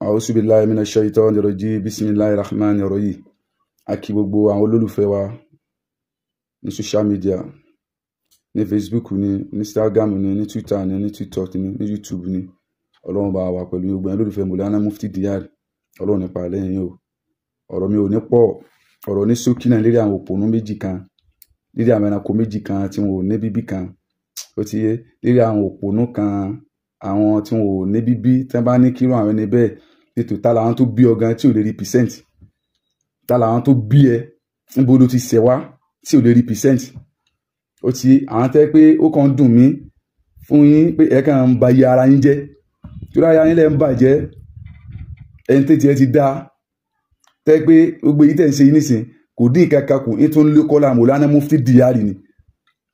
A'udhu billahi minash shaitani rajim. Bismillahir rahmanir rahim. A kí gbogbo àwọn olólùfẹ́ wa ní social media, ní Facebook ni, ní Instagram ni, ní Twitter ni, ní TikTok ni, ní YouTube ni. Ọlọ́run bá wà pẹ̀lú gbogbo àwọn olólùfẹ́ Maulana Mufti Diyar. Ọlọ́run nípa lẹ́yìn o. Ọ̀rọ̀ mi ò ní pọ̀. Ọ̀rọ̀ ní ṣókí náà lérí àwọn òpònú méjì kan, lérí àwọn ẹranko méjì kan tí wọn ò ní bíbí kan. Ó ti yé, lérí àwọn òpònú kan, àwọn tí wọn ò ní bíbí, tí wọ́n bá ní kírun àwọn ẹni bẹ́ẹ̀, ètò ta làwọn tó bí ọ gan tí ò lè represent, ta làwọn tó bí ẹ níbo ló ti ṣẹ̀ wá tí ò lè represent. Ó ti àwọn tẹ́ pé ó kàn ń dùn mí fún yín pé ẹ kàn ń ba iye ara yín jẹ́, torí ara yín lẹ́ ń bàjẹ́. Ẹni tètè ẹ ti dá tẹ́ pé gbogbo èyí tẹ̀ ń ṣe yìí nísìn kò dín kankan kù, ní tó ń lé kọ́lá Maulana Mufti Diyar ni.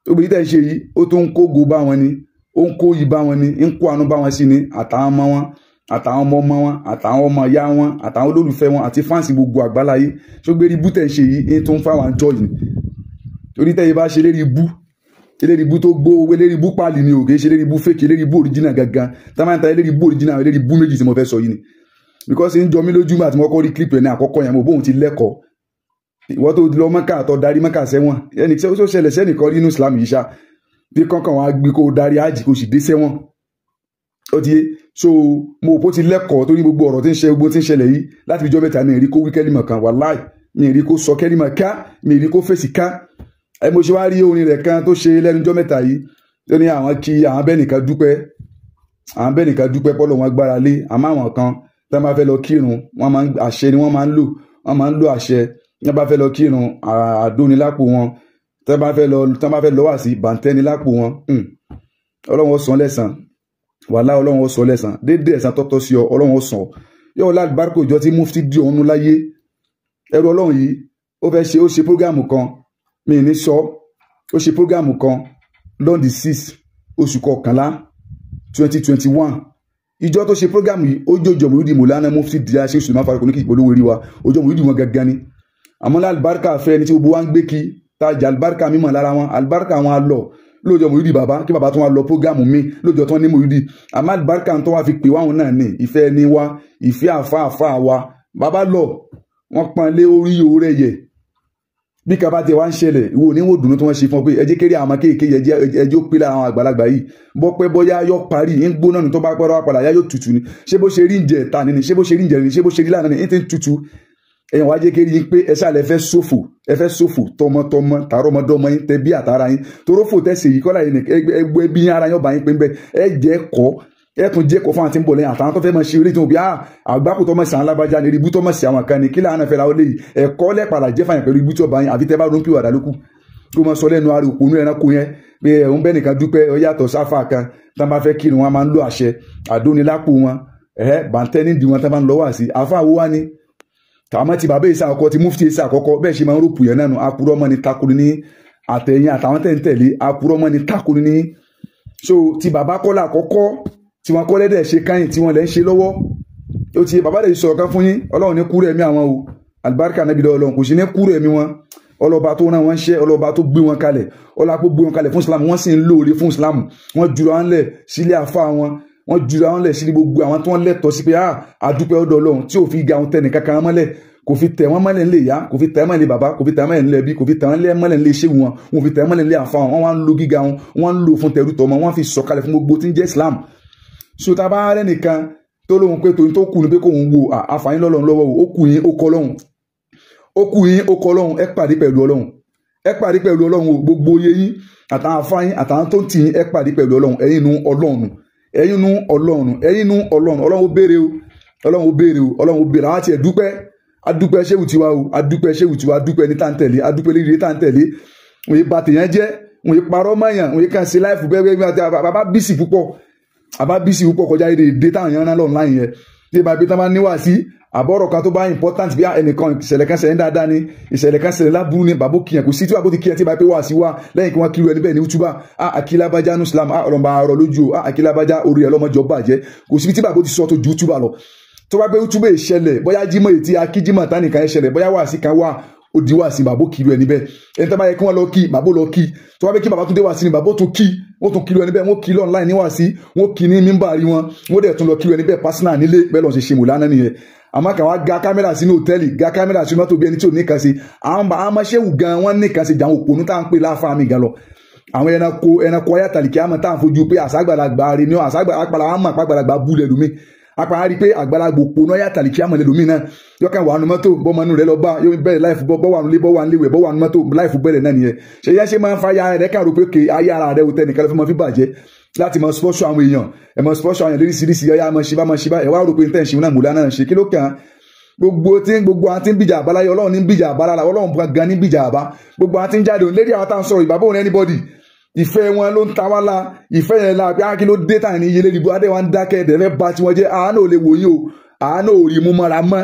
Gbogbo èyí tẹ̀ ń ṣe yìí, ó tún ń kógo bá wọn ni, ó ń kó yìí bá wọn ni, ń kó àánú bá wọn sí ni, àtàwọn ọmọ wọn, àtàwọn ọmọ ọmọ wọn, àtàwọn ọmọ ìyá wọn, àtàwọn olólùfẹ́ wọn, àti fáǹsì gbogbo àgbáláyé. Ṣógbé ibú tẹ̀ ń ṣe yìí ní tó ń fáwọn àjọ yìí, torí tẹ́yẹ bá ṣe lérí ibú, eléri ibú tó gbó owó, eléri ibú pàlì ni ò kì í ṣe eléri ibú fake, eléri ibú original gangan. Tá máa ń ta eléri ibú original, eléri ibú méjì tí mo fẹ́ sọ yìí ni, because ń jọ mí lójú mà tí mo kọ́ rí clip ẹ̀ ní àkọ́kọ́ yẹn, mo bóun ti lẹ́kọ̀ọ́. Ìwọ tó lọ Mẹ́kà tó darí Mẹ́kà sẹ́wọ̀n, ẹni tí ó ṣẹlẹ̀ sẹ́nìkan rí inú Islam yìí ṣá, bí kankan wàá gbé kó darí ájì kó sì dé sẹ́wọ̀n. Ó ti yé. So mo bó ti lẹ́kọ̀ọ́ torí gbogbo ọ̀rọ̀ tí ń ṣe, gbogbo tí ń ṣẹlẹ̀ yìí láti fi jọ́ mẹ́ta, mi rí kó wí kẹ́límọ̀ kan, wàláì mi rí kó sọ kẹ́límọ̀ ká, mi rí kó fèsì ká. Ẹ mo ṣe wá rí orin rẹ̀ kan tó ṣe lẹ́nujọ́ mẹ́ta yìí, tó ní àwọn kí àwọn bẹ́ẹ̀ nìkan dúpẹ́, àwọn bẹ́ẹ̀ nìkan dúpẹ́ pọ́lọ̀ wọn gbára lé, àmọ́ àwọn kan tí wọ́n bá fẹ́ lọ kírun, wọ́n máa ń àṣẹ ni wọ́n máa ń lò, wọ́n máa ń lo àṣẹ. Tí wọ́n bá fẹ́ lọ kírun, àdó ni lápò wọn. Tí wọ́n bá fẹ́ lọ, tí wọ́n bá fẹ́ lọ wá sí bàǹtẹ́ ni lápò wọn. Ọlọ́run ó san lẹ́san, wàhálà Ọlọ́run ó san lẹ́san, déédéé ẹ̀san tọ́tọ́ sí ọ, Ọlọ́run ó san. Yóò lálùbáríkò ìjọ tí Mufti di ọ̀run láyé. Ẹrú Ọlọ́run yìí ó fẹ́ ṣe, ó ṣe prógámù kan, mi ní sọ, ó ṣe prógámù kan lọ́ndì 6 oṣù kọkànlá 2021. Ìjọ tó ṣe prógámù yìí, ó jòjò mòlúdi Maulana Mufti Diyar ṣe Suleiman Faruk ní kí ìpolówó rí wa, ọjọ́ mòlúdi wọn gangan ni. Àmọ́ lálùbáríkà fẹ́ ẹni tí gbogbo wa ń gbé kí, tajà àlùbáríkà mímọ̀ lára wọn, àlùbáríkà wọn á lọ lóòjọ́ mòlúdi bàbá, kí bàbá tó wá lọ prógámù mi lóòjọ́ tó ní mòlúdi. Àmọ́ àlùbáríkà tó wá fi pè wáwọn náà ní ìfẹ́ ẹni wa, ìfẹ́ àfa wa. Bàbá lọ, wọ́n pọn lé orí oore yẹ. Bí kaba tiẹ̀ wá ń ṣẹlẹ̀, ìwọ oníwò dùnú tí wọ́n ṣe fún ọ pé ẹ jẹ́ kéré àwọn kéèké, ẹjẹ́ ó pé lára àwọn àgbàlagbà yìí. Bọ́ pẹ́ bọ́yá yọ parí, ń gbóná ni, tó bá pẹ́ rọ́wá padà yá yóò tutù ni. Ṣé bó ṣe rí ń jẹ ta ni, ṣé bó ṣe rí ń jẹ ni, ṣé bó ṣe rí lánàá ni, ń ti ń tutù. Ẹ̀yàn wá jẹ́ kéré yín pé ẹ ṣáà lẹ fẹ́ ṣòfò, ẹ fẹ́ ṣòfò tọmọtọmọ, tàrọmọdọ́mọ yín, tẹbí àtara yín. Torófò tẹ̀sẹ̀ yìí kọ́lá yìí ẹgbẹ́ bí ara yín ọba yín pé ń bẹ, ẹ jẹ́ kọ́, ẹ tún jẹ́ kọ́ fún àwọn tí ń bọ̀ lẹ́yìn àtàwọn tó fẹ́ máa ṣe eré tí wọ́n bí àgbákò tó máa ṣe àwọn alábàjá ni, ibú tó máa ṣe àwọn kan ni, kí láàánú fẹ́ ra ó léyìí. Ẹ̀kọ́ lẹ́pàdà jẹ́ fàyàn pẹ̀lú ibú tí ọba yín, àfi tẹ́ bá ronú pìwàdà lókù. Kó máa sọ lẹ́nu ara òpònú ẹranko yẹn pé ẹ̀hún bẹ́ẹ̀ nìkan dúpẹ́, ó yàtọ̀ sáfà kan tá bá fẹ́ kírun, wọn máa ń lo àṣẹ àdónilápò wọn, bàǹtẹ́ nídìí wọn tá bá ń lọ wá sí. Àfa wo wá ni tàmọ́ ti bàbá ìsà àkọ́kọ́ ti Mufti ìsà àkọ́kọ́, bẹ́ẹ̀ ṣe máa ń ròpù yẹn náà nù. Apurọ́ mọ́ ni takuru ní àtẹ̀yìn àtàwọn tẹ̀ ń tẹ̀lé, apurọ́ mọ́ ni takuru ní. So ti bàbá kọ́lá àkọ́kọ́ tí wọn kọ́ lẹ́dẹ̀ ṣe káyìn tí wọ́n lẹ́ ń ṣe lọ́wọ́. Ó ti bàbá rẹ̀ sọ̀rọ̀ kan fún yín, Ọlọ́run ní kúrò ẹ̀mí àwọn o, àlùbáríkà níbi lọ́wọ́ Ọlọ́run kò sí ní kúrò ẹ̀mí wọn. Ọlọ́ba tó rán wọn ṣẹ́, ọlọ́ba tó gbé wọn kalẹ̀, ọlọ́ba gbé wọn kalẹ̀ fún Islam, wọ́n sì ń lóore fún Islam. Wọ́n jura wọn lẹ̀ sílé àfa wọn, wọ́n jura wọn lẹ̀ sílé gbogbo àwọn tí wọ́n lẹ́tọ̀ọ́ sí pé àdúpẹ́ ọ̀dọ̀ Ọlọ́run tí ò fi ga àwọn tẹnì kankan mọ́lẹ̀, kò fi tẹ̀ wọ́n mọ́lẹ̀ ńlẹ̀ ìyá, kò fi tẹ̀ wọ́n mọ́lẹ̀ bàbá, kò fi tẹ̀ wọ́n mọ́lẹ̀ ńlẹ̀ ẹbí, kò fi tẹ̀ wọ́n mọ́lẹ̀ ńlẹ̀ iṣẹ́ wọn, wọn fi tẹ̀ wọ́n mọ́lẹ̀ ńlẹ̀ àfa wọn. Wọ́n wá ń lo gíga wọn, wọ́n ń lò fún tẹrú tọmọ, wọ́n fi sọ̀kalẹ̀ fún gbogbo tí ń jẹ́ Islam. So tá a bá rẹ́ nìkan tó lóhun pé tòun tó kù ni pé kóun wo àfààní lọ́lọ́run lọ́wọ́ o, ó kù yín ó kọ́ lọ́hùn, ó kù yín ó kọ́ lọ́hùn, ẹ pàdé pẹ̀lú Ọlọ́hun, ẹ pàdé pẹ̀lú Ọlọ́hun o, gbogbo iye yín àtàwọn àfààní àtàwọn tó ń tì yín, ẹ pàdé pẹ̀lú Ọlọ́hun. Ẹ̀yin nu Ọlọ́run, ẹ̀yin nu Ọlọ́run, ẹ̀yin nu Ọlọ́run. Ọlọ́run ó béèrè o, Ọlọ́run ó béèrè o, Ọlọ́run ó béèrè. Àwọn àti ẹ̀dúpẹ́, adúpẹ́ ṣéwù tiwa o, adúpẹ́ ṣéwù tiwa, adúpẹ́ ní táǹtẹ̀lé, adúpẹ́ líle táǹtẹ̀lé. Wọ́n yé ba tèèyàn jẹ́, wọ́n yé parọ́ mọ́yàn, wọ́n yé kàn sí láìfù bẹ́ẹ̀ bẹ́ẹ̀. Bàbá bísì púpọ̀, àbá bísí púpọ̀ kọjá èdè èdè táwọn èèyàn náà lọ́nà láyìn yẹn. Tí ìbá bí tán bá níwà sí àbọ̀rọ̀ kan tó bá important, bí ẹnìkan ìṣẹ̀lẹ̀ kan ṣẹlẹ̀ dáadáa ni, ìṣẹ̀lẹ̀ kan ṣẹlẹ̀ láburú ni, bàbá kìyàn kò sí tí bàbá ti kìyàn tí ìbá pé wà sí wa lẹ́yìn kí wọ́n kiri ẹni bẹ́ẹ̀ ní útúbà, àkílábájá nu Islam, ọlọ́mọba arọ lójú o, àkílábájá orí ẹ̀ lọ́mọjọ bàjẹ́. Kò síbi tí bàbá ti sọ tó ju útúbà lọ. Tó bá pé útúbà ìṣẹ̀lẹ̀, bóyá jímọ̀ ètí akíjímọ̀ tánìkan ìṣẹ̀lẹ̀, bóyá wà sí kan wà Ó di wá sí bàbá kiri ẹni bẹ́ẹ̀. Ẹni tó bá yẹ kí wọ́n lọ kí bàbá lọ kí, tó bá bẹ kí bàbá tún dé wá sí ni bàbá tún kí, wọ́n tún kiri ẹni bẹ́ẹ̀, wọ́n kí lọ online ní wá sí, wọ́n kí ní mímbàrí wọn, wọ́n dẹ̀ tún lọ kiri ẹni bẹ́ẹ̀ personal nílé. Bẹ́ẹ̀ lọ́n ṣe ṣe mùlánà nìyẹn. Àmọ́ kà wá ga kámẹ́rà sínú hòtẹ́ẹ̀lì, ga kámẹ́rà sínú mọ́tò bí ẹni tí ò ní kan ṣe. Àwọn amáṣẹ́wù gan wọ́n ní kan ṣe jà àwọn òpònú tá à ń pè láàfáà mi gan lọ. Àwọn ẹranko ẹranko ayátàlìkí àmọ́ tá à ń fojú pé àṣàgbàlagbà rẹ ni àṣàgbàlagbà àmọ́ àpàgbàlagbà bú lẹ́lùmí apá rí pé àgbàlagbà òpònú ayátàlìkí àmọ́ lẹ́lùmí náà yọkàn wà nù mọ́tò bọ́mọnú rẹ lọ bá yóò bẹ̀rẹ̀ láìfù bọ́ wà nulẹ̀ bọ́ wà nílé wẹ̀ bọ́ wà nù mọ́tò láìfù bẹ̀rẹ̀ náà nìyẹn. Ṣe yẹn ṣe máa ń fa ya rẹ̀ kàn rò pé kè ayé ara rẹ̀ ò tẹ́ nìkan ló fi máa fi bàjẹ́ láti mọ spọ́ṣọ àwọn èèyàn, ẹ̀ mọ spọ́ṣọ àwọn èèyàn lóríṣiríṣi, ọyá mọ ṣíbá mọ ṣíbá, ẹ̀ wá rò pé ní tẹ̀sí náà mùlá náà ṣe kí ló kàn án. Gbogbo tí gbogbo àwọn tí ń bìjà àbá láyé Ọlọ́run ní bìjà àbá lára Ọlọ́run gan ní bìjà àbá. Gbogbo àwọn tí ń jáde òun lérí àwọn tá à ń sọ̀rọ̀ ìbábọ̀ òun anybody ìfẹ́ wọn ló ń ta wá la ìfẹ́ yẹn la bí akí ló dé tà ní iye lérí adé wa ń dákẹ́ ẹ̀dẹ̀ fẹ́ ba tiwọn jẹ́. Àánú ò lè wò yín o, àánú ò rí mú mọ́ra mọ́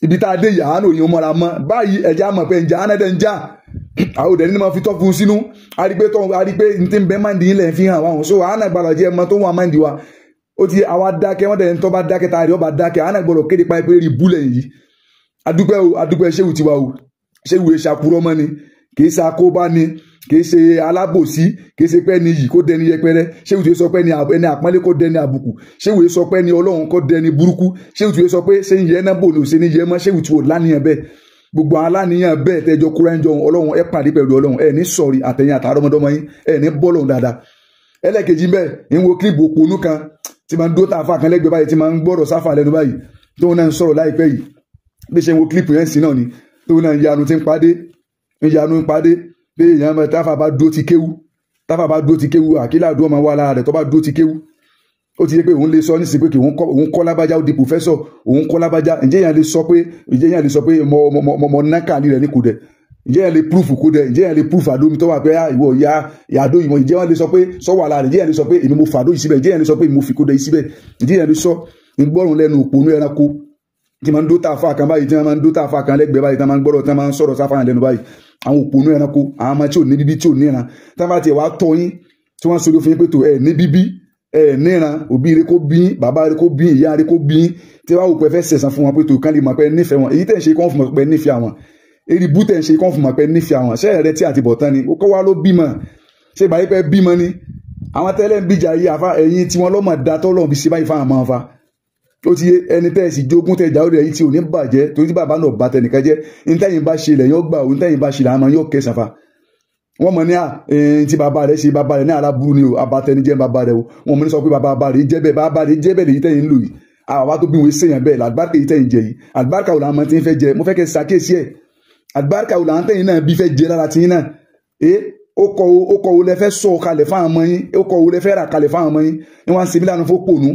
ibi tá a dé yìí, àánú ò rí mú mọ́ra mọ́ báyìí. Ẹ̀já mọ̀ pé ǹjà àánú ẹ̀dẹ̀ ń jà àwọn òdẹ̀ nínú máa fi tọ́ fún sínú arígbé tọ́ arígbé ní tí ń bẹ́ máa ń di ilẹ̀ fi hàn wá so àánú àgbàlọ̀ jẹ́ ẹmọ tó wà máa ń di wa ó ti àwa dákẹ́ wọ́n dẹ̀ ń tọ́ bá dákẹ́ tá a rí ọba dákẹ́ àánú àgbọ̀dọ̀ kéde pa ìpèrè búlẹ̀ yìí. Adúpẹ́ o, adúpẹ́ ṣéwù tiwa o, ṣéwù èṣàkúrọ́ mọ́ ni, kì í ṣe akóbá ni, kì í ṣe alábòsí, kì í ṣe pé ẹni yìí kó dẹni yẹpẹrẹ. Ṣéwù tí ó sọ pé ẹni àpọ́nlé kó dẹni àbùkù, ṣéwù tí ó sọ pé ẹni Ọlọ́run kó dẹni burúkú, ṣéwù tí ó sọ pé ṣé ń yẹ náà bò ní òṣè ní yẹ mọ́, ṣéwù tí ò láníyàn bẹ́ẹ̀. Gbogbo aláníyàn bẹ́ẹ̀ tẹ́jọ kúrẹ́ ń jọ Ọlọ́run ẹ pàdé pẹ̀lú Ọlọ́run, ẹ ní sọ̀rí àtẹ̀yìn àtàrọ́mọdọ́mọ yín, ẹ ní bọ́lọ̀hún dáadáa. Ẹlẹ́kejì bẹ́ẹ̀ ń wo kílípù òpònú kan tí máa ń dó tààfà kan lẹ́gbẹ̀ẹ́ báyìí, tí máa ń gbọ́rọ̀ sáfà lẹ́nu báyìí, tóun náà ń sọ̀rọ̀ láìpẹ́ yìí. Bí ṣe ń wo kílípù yẹn sí náà ni tóun náà ń yanu tí ń padé, ń yanu ń padé pé èèyàn mọ táfà bá dúró ti kéwú, táfà bá dúró ti kéwú, àkílà àdúrà máa wà lára rẹ̀ tó bá dúró ti kéwú. Ó ti yé pé òun lè sọ nísìnyí pé kí òun kọ́ lábájá ó di pòfẹ́sọ̀, òun kọ́ lábájá. Ǹjẹ́ èèyàn lè sọ pé, ǹjẹ́ èèyàn lè sọ pé mọ nákàlí rẹ̀ ní kò dẹ̀? Ǹjẹ́ èèyàn lè púrúfù kó dẹ̀? Ǹjẹ́ èèyàn lè púrúfù àdó mi tó wà pé ìwọ ìyá àdó ìmọ̀? Ǹjẹ́ wọ́n lè sọ pé sọ wà lára rẹ̀? Ǹjẹ́ èèyàn lè sọ pé èmi mo fàdó yìí síbẹ̀? Ǹjẹ́ èèyàn lè sọ pé èmi mo fi kó dẹ̀ yìí síbẹ̀? Ǹjẹ́ èèyàn lè sọ ń gbọ́rùn lẹ́nu òpònú ẹranko tí máa ń dó tààfà kan báyìí, tí máa ń dó tààfà kan lẹ́gbẹ̀ẹ́ báyìí, tí máa ń gbọ́rọ̀, tí máa ń sọ̀rọ̀ sáfà lẹ́nu báyìí. Àwọn òpònú ẹranko, àwọn ọmọ tí ò ní bíbí, tí ò níran, tí wọ́n bá tiẹ̀ wá tọ́ yín, tí wọ́n sọ fún yín pé tó ẹ̀ ní bíbí, ẹ̀ níran, òbí rẹ kó bí yín, bàbá rẹ kó bí yín, ìyá rẹ kó bí yín, tí wọ́n wò pé fẹ́ sẹ̀sán fún wọn pé tó kán lè mọ̀ pé nífẹ̀ẹ́ wọn. Èyí tẹ̀ ń ṣe kán fún mọ̀ pé nífẹ̀ẹ́ àwọn, èrì bú tẹ̀ ń ṣe kán fún mọ̀ pé nífẹ̀ẹ́ àwọn. Ṣé ẹ̀rẹ́ tí àti bọ̀tán ni ó kọ́ wá ló bímọ? Ṣé ìgbà yìí pé bímọ ni àwọn tẹ́lẹ̀ ń bíjà yìí àfa ẹ̀yìn tí wọ́n lọ́mọ da tọ́lọ́ fi ṣe báyìí fáwọn ọmọ fa ó ti yé ẹni tẹ́ ẹ sì jogún tẹ́ ìjà orí ẹ̀yìn tí ò ní bàjẹ́ torí tí bàbá náà bá tẹnìkan jẹ́. Ntẹ́yìn bá ṣe lẹ́yìn ọgbà òun, ntẹ́yìn bá ṣe làwọn yóò kẹsàn fa. Wọ́n mọ̀ ní à tí bàbá rẹ̀ ṣe bàbá rẹ̀ ní aláburú ni o, abatẹnijẹ́ bàbá rẹ̀ o. Wọ́n mọ̀ ní sọ pé bàbá rẹ̀ jẹ́ bẹ́ẹ̀, bàbá rẹ̀ jẹ́ bẹ́ẹ̀ lèyí tẹ́yìn ń lò yìí. Àwọn bàbá tó bí wọn ṣèyàn bẹ́ẹ̀ làgbàkà èyí tẹ́yìn jẹ yìí, àlùbáríkà wò làwọn tí ń fẹ́ jẹ? Mo fẹ́ kẹ́ ṣàkíyèsí ẹ̀. Àlùbáríkà wò làwọn tẹ́yìn náà bí fẹ́ jẹ lára tiyín náà? Ó kọ wo lẹ fẹ́ sọ kalẹ̀ fáwọn ọmọ yín? Ó kọ wo lẹ fẹ́ rà kalẹ̀ fáwọn ọmọ yín? Ni wọ́n ń ṣe mílíọ̀nù fún òpònú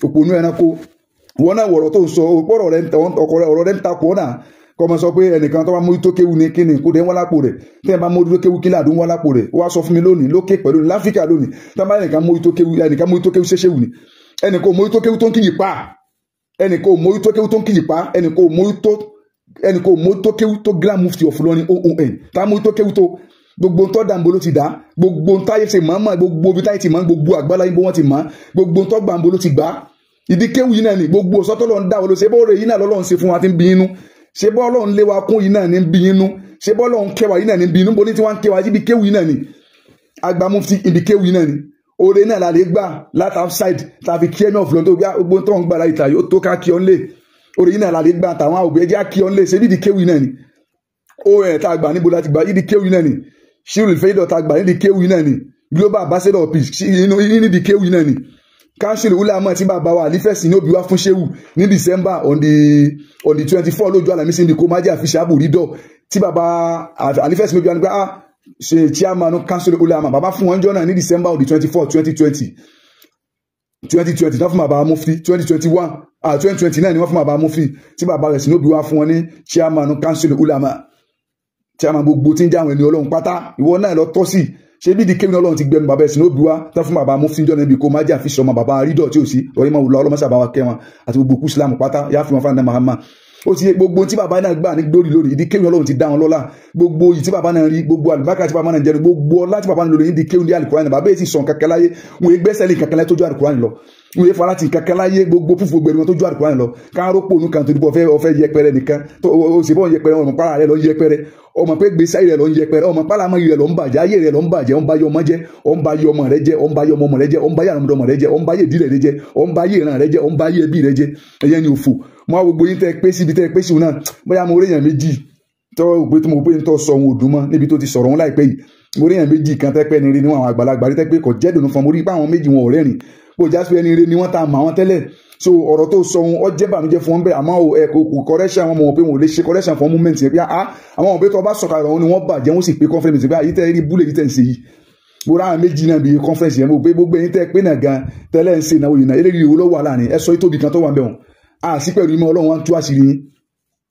òpònú ẹranko. Wọn náà wọ̀rọ̀ tó ń sọ ọ̀rọ̀ rẹ̀ ń takò ọ́ náà kọ́ mọ sọ pé ẹnìkan tó bá mójútó kéwu ni kíni kó dé ń wá lápò rẹ̀. Tẹ́ ẹ bá mójútó kéwu kí làdún wá lápò rẹ̀? Wá sọ fún mi lónìí lókè pẹ̀lú láfíríkà lónìí tá bá ẹnìkan mójútó kéwu, ẹnìkan mójútó kéwu ṣẹṣẹ wù ni. Ẹnìkan ò mójútó kéwu tó ń kíyì pa, ẹnìkan ò mójútó kéwu tó ń kíyì pa, ẹnìkan ò mójútó kéwu tó Grand Mufti of Ilorin oon tá mójútó kéwu tó gbogbo ntọ́ dànbó ló ti dá, gbogbo ntáyé ṣe mọ́ gbogbo ibi táyé ti mọ́, gbogbo àgbálá yín bó wọ́n ti mọ́, gbogbo ntọ́ gbàǹbó ló ti gbá. Ìdí kéwù yìí náà ni gbogbo sọ́tọ́ lọ́n dá wọlé. Ṣé bó rè yìí náà lọ́lọ́run ṣe fún wa tí ń bí inú? Ṣé bọ́ Ọlọ́run lé wa kún yìí náà ní ń bí inú? Ṣé bọ́ Ọlọ́run kẹwàá yìí náà ní ń bí inú? Bó ní tí wọ́n ń kẹwàá ibi kéwù yìí náà ni àgbà mufti, ibi kéwù yìí náà ni oore náà la lè gbà láti outside tàbí kí ẹni ọ̀fun tó gbogbo tó ń gbà láyìí tàyè ó tó ká kí ọ ń lè. Oore yìí náà la lè gbà tàwọn òbí ẹjẹ́ kí ọ ń lè. Ṣé ìdí kéwù yìí náà ni ó ẹ̀ tá a gbà níbo láti gbà? Ìdí kéwù yìí náà ni ṣírù ìfẹ́yìdọ̀ tá a gbà nídìí kéwù yìí náà ni global ambassador of peace nídìí kéwù yìí náà ni council ulama tí bàbá wa àlífẹ̀sì ní òbí wa fún ṣéwù ní December on the 24 lójú Àlàmísì ní kó má jẹ́ àfiṣe àbòrídọ̀ tí bàbá àlífẹ̀sì ní òbí wa nígbà ṣe chairman council ulama bàbá fún wọn jọ náà ní December on the 24 2020 náà fún bàbá mufti 2021 2029 ni wọ́n fún bàbá mufti tí bàbá rẹ̀ sì ní òbí wa fún wọn ní chairman council ulama chairman gbogbo tí ń jẹ́ àwọn ènìyàn Ọlọ́run pátá. Ìwọ náà lọ tọ́ sí ṣe bí di kéwìn Ọlọ́run ti gbẹnu bàbá ẹ̀sìn òbí wa tán fún bàbá mufti jọ níbi kó má jẹ́ àfihàn ọmọ bàbá àrídọ̀ tí ò sí lọ́yìn máa wùlọ ọlọ́mọṣà bá wa kẹ́ wọn àti gbogbo kú sílámù pátá yá fi wọn fún Muhammad. Ó ti yé gbogbo tí bàbá náà gbà ní gbórí lórí ìdí kéwìn Ọlọ́run ti dá wọn lọ́lá. Gbogbo yìí tí bàbá náà rí, gbogbo àlùbáríkà tí bàbá náà jẹnu, gbogbo ọlá tí bàbá náà lórí ìdí kéwìn ní Al-Qur'an. Bàbá yìí ti sàn kankan láyé, wọn è gbẹ́sẹ̀ lé kankan láyé tó ju Al-Qur'an lọ. Wọ́n yẹ fara ti kankan láyé gbogbo fúnfún gbẹ̀rù wọn tó ju àlùkùránì lọ. Káàró pònú kan tó dúpọ̀ ọ̀fẹ́ yẹpẹrẹ nìkan tó o sì bọ́ yẹpẹrẹ ọmọ para rẹ lọ yẹpẹrẹ ọmọ pé gbèsè ayé rẹ lọ yẹpẹrẹ ọmọ pálámọ rẹ lọ ń bàjẹ́ ayé rẹ lọ ń bàjẹ́ ọ̀n bá yọ ọmọ jẹ́ ọ̀n bá yọ ọmọ rẹ jẹ́ ọ̀n bá yọ ọmọ rẹ jẹ́ ọ̀n bá yọ ọmọ rẹ jẹ́ ọ̀n bá yọ ìdílé rẹ jẹ́ ọ̀n bá yọ ìran rẹ jẹ́ ọ̀n bá yọ ẹbí rẹ jẹ́. Ẹ̀yẹn ni òfò. Mo wá gbogbo yín tẹ́ pé síbi tẹ́ pé sí òun náà bóyá mo réyàn méjì tọ́ pé tí mo pé ń tọ́ sọ ohun òdùn mọ́ níbi tó ti sọ̀rọ̀ òun láìpẹ́ yìí. Mo réyàn méjì kan tẹ́ pẹ́ ni rí níwọ̀n àwọn àgbàlagbà rí tẹ́ pé kò jẹ́ dùnú fún mo rí pé àwọn méjì wọn ò rẹ́rìn bó já sí ẹni rí ni wọ́n ta mọ̀ àwọn tẹ́lẹ̀. So ọ̀rọ̀ tó sọ ohun ó jẹ́ bànújẹ́ fún wọn bẹ́ẹ̀ àmọ́ ẹ kò correction àwọn ọmọ wọn pé wọn ò lè ṣe correction fún moment yẹn pé ah àwọn ọmọ pé tó bá sọ̀kalẹ̀ ọ̀hún ni wọ́n bàjẹ́ wọ́n sì pé conference pé àyí tẹ́ rí búlẹ̀ yìí tẹ́ ń ṣe yìí. Mo ráwọn méjì náà bí conference yẹn mo pé gbogbo ẹ̀yin tẹ́ pé náà gan tẹ́lẹ̀ ń ṣe ìnáwó yìí náà eléyìí wo ló wà láàrin ẹ sọ ìtóbi kan tó wà ń bẹ̀ wọ̀n à sí pẹ̀lú ìmọ̀ Ọlọ́run wa ń tú àṣírí yín.